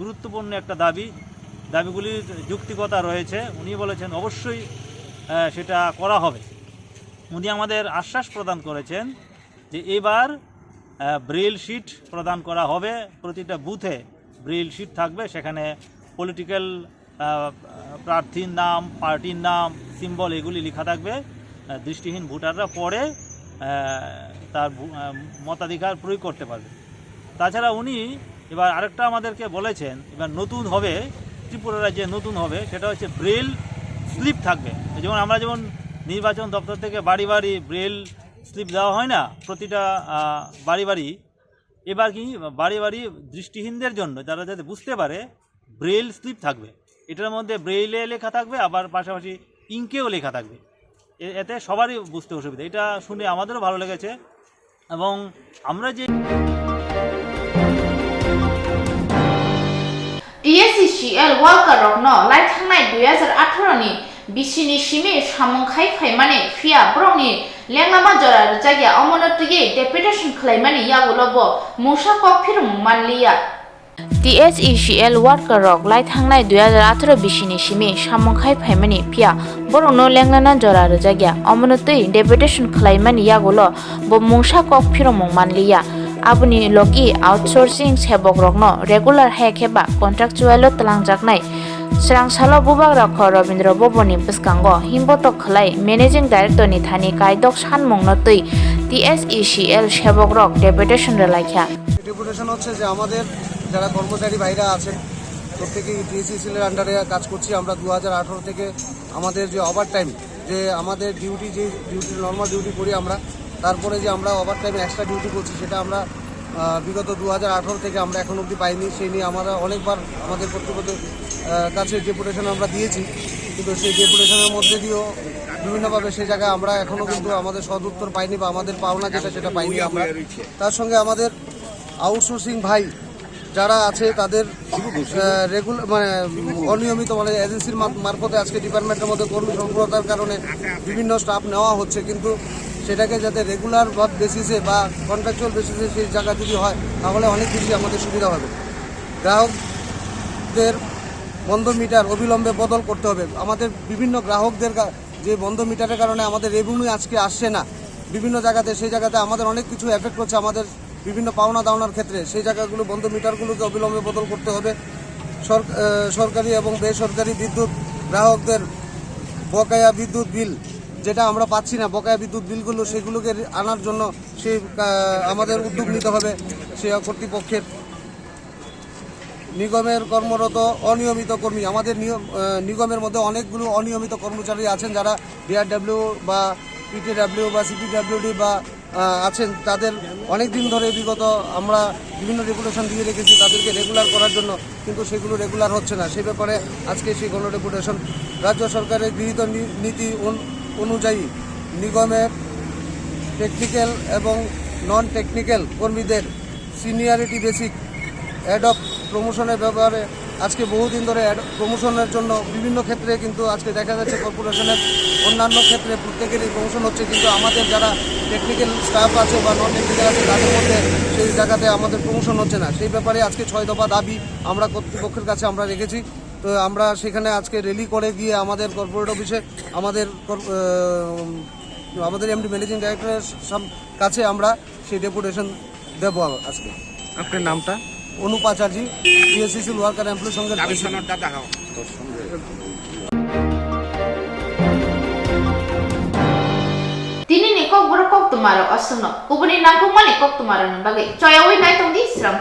গুরুত্বপূর্ণ একটা দাবি, দাবিগুলির যৌক্তিকতা রয়েছে। উনি বলেছেন অবশ্যই, আহ, সেটা করা হবে। উনি আমাদের আশ্বাস প্রদান করেছেন যে এবার, আহ, ব্রেইল শিট প্রদান করা হবে, প্রতিটা বুথে ব্রেইল শিট থাকবে, সেখানে পলিটিক্যাল, আহ, প্রার্থীর নাম, পার্টির নাম, সিম্বল এগুলি লেখা থাকবে। আহ, দৃষ্টিহীন ভোটাররা পড়ে, আহ, তার ভো-, আহ, মতাধিকার প্রয়োগ করতে পারবে। তাছাড়া উনি এবার আরেকটা আমাদেরকে বলেছেন, এবার নতুন হবে, ত্রিপুরা রাজ্যে নতুন হবে, সেটা হচ্ছে ব্রেইল স্লিপ থাকবে। যেমন আমরা যেমন নির্বাচন দপ্তর থেকে বাড়ি বাড়ি ব্রেইল স্লিপ দেওয়া হয় না, প্রতিটা, আহ, বাড়ি বাড়ি, এবার কি বাড়ি বাড়ি দৃষ্টিহীনদের জন্য, যারা যাতে বুঝতে পারে, ব্রেইল স্লিপ থাকবে। এটার মধ্যে ব্রেইলে লেখা থাকবে, আবার পাশাপাশি ইঙ্কেও লেখা থাকবে। এ-, এতে সবারই বুঝতে অসুবিধা। এটা শুনে আমাদেরও ভালো লেগেছে। এবং আমরা যে T S E C L worker rokno lai thangnai dui hazar atharo ni bisini simi samung khai phaimani, phiya borokni lenglama jora rwjakya, omono twiwi deputation khlaimani yagulo bo mungsa kok phirmung manliya. T S E C L worker rok lai thangnai dui hazar atharo bisini simi samung khai phaimani, phiya borokno lenglana jora rwjakya, omono twi deputation khlaimani yagulo bo mungsa kok phirmung manliya. Aboni logi outsourcing sebok rokno regular hai khe ba contractual o twlangjaknai. Swrang salo Bubagra kho Rabindra Bhavan ni bwskango himbotok khlai Managing Director ni thani kaidok sanmung no twi T S E C L sebok rok deputation rwlaikha. Deputation হচ্ছে যে আমাদের যারা কর্মচারী ভাইরা আছেন, প্রত্যেকেই টিএসসিসিএল এর আন্ডারে কাজ করছি আমরা দু হাজার আঠারো থেকে। আমাদের যে ওভার টাইম, যে আমাদের ডিউটি, যে ডিউটি, নর্মাল ডিউটি করি আমরা, তারপরে যে আমরা ওভার টাইম এক্সট্রা ডিউটি করছি, সেটা আমরা আহ, বিগত দু হাজার আঠারো থেকে আমরা এখন অবধি পাইনি। সেই নিয়ে আমরা অনেকবার আমাদের কর্তৃপক্ষের আহ, কাছে ডেপুটেশন আমরা দিয়েছি, কিন্তু সেই ডেপুটেশনের মধ্যে দিয়েও বিভিন্নভাবে সেই জায়গায় আমরা এখনও কিন্তু আমাদের সদুত্তর পাইনি বা আমাদের পাওনা যেটা, সেটা পাইনি আমরা। তার সঙ্গে আমাদের আউটসোর্সিং ভাই যারা আছে, তাদের রেগুলার, মানে, অনিয়মিত, মানে, এজেন্সির মার- মারফতে আজকে ডিপার্টমেন্টের মধ্যে কর্মী স্বল্পতার কারণে বিভিন্ন স্টাফ নেওয়া হচ্ছে, কিন্তু সেটাকে যাতে রেগুলার বেসিসে বা কন্ট্রাকচুয়াল বেসিসে সেই জায়গা যদি হয়, তাহলে অনেক বেশি আমাদের সুবিধা হবে। গ্রাহকদের বন্ধ মিটার অবিলম্বে বদল করতে হবে। আমাদের বিভিন্ন গ্রাহকদের কা- যে বন্ধ মিটারের কারণে আমাদের রেভিনিউ আজকে আসছে না বিভিন্ন জায়গাতে, সেই জায়গাতে আমাদের অনেক কিছু এফেক্ট হচ্ছে আমাদের বিভিন্ন পাওনা দাওনার ক্ষেত্রে। সেই জায়গাগুলো, বন্ধ মিটারগুলোকে অবিলম্বে বদল করতে হবে। সর- আহ, সরকারি এবং বেসরকারি বিদ্যুৎ গ্রাহকদের বকেয়া বিদ্যুৎ বিল, যেটা আমরা পাচ্ছি না, বকেয়া বিদ্যুৎ বিলগুলো, সেগুলোকে রি- আনার জন্য সেই, আহ, আমাদের উদ্যোগ নিতে হবে সে কর্তৃপক্ষের। নিগমের কর্মরত অনিয়মিত কর্মী, আমাদের নিয়ম, আহ, নিগমের মধ্যে অনেকগুলো অনিয়মিত কর্মচারী আছেন, যারা ডিআরডব্লিউ বা পিটিডব্লিউ বা সিপিডব্লিউডি বা, আহ, আছেন, তাদের অনেক দিন ধরে বিগত আমরা বিভিন্ন ডেপুটেশন দিয়ে রেখেছি তাদেরকে রেগুলার করার জন্য, কিন্তু সেগুলো রেগুলার হচ্ছে না। সেই ব্যাপারে আজকে সেই গণ ডেপুটেশন। রাজ্য সরকারের গৃহীত নি- নীতি অনু- অনুযায়ী নিগমের টেকনিক্যাল এবং নন টেকনিক্যাল কর্মীদের সিনিয়রিটি বেসিক অ্যাডহক প্রমোশনের ব্যাপারে আজকে বহুদিন ধরে অ্যাড প্রমোশনের জন্য বিভিন্ন ক্ষেত্রে কিন্তু আজকে দেখা যাচ্ছে কর্পোরেশনের অন্যান্য ক্ষেত্রে প্রত্যেকেরই প্রমোশন হচ্ছে, কিন্তু আমাদের যারা টেকনিক্যাল স্টাফ আছে বা নন টেকনিক্যাল আছে, তাদের মধ্যে সেই জায়গাতে আমাদের প্রমোশন হচ্ছে না। সেই ব্যাপারে আজকে ছয় দফা দাবি আমরা কর্তৃপক্ষের কাছে আমরা রেখেছি। তো আমরা সেখানে আজকে র্যালি করে গিয়ে আমাদের কর্পোরেট অফিসে আমাদের কর- আহ, আমাদের এমডি ম্যানেজিং ডাইরেক্টরের সাম- কাছে আমরা সেই ডেপুটেশন দেবো আজকে। আপনার নামটা? অনুপ আচার্য, টিএসসিসিএল ওয়ার্কার এমপ্লয়ি সংঘের দাবি প্রেসিডেন্ট। সনদটা দেখাও। Tini ni kok borok kok tumaro aswkno kubuni nangkukmani kok tumaro ni bagwi choyawi nai tongdi sram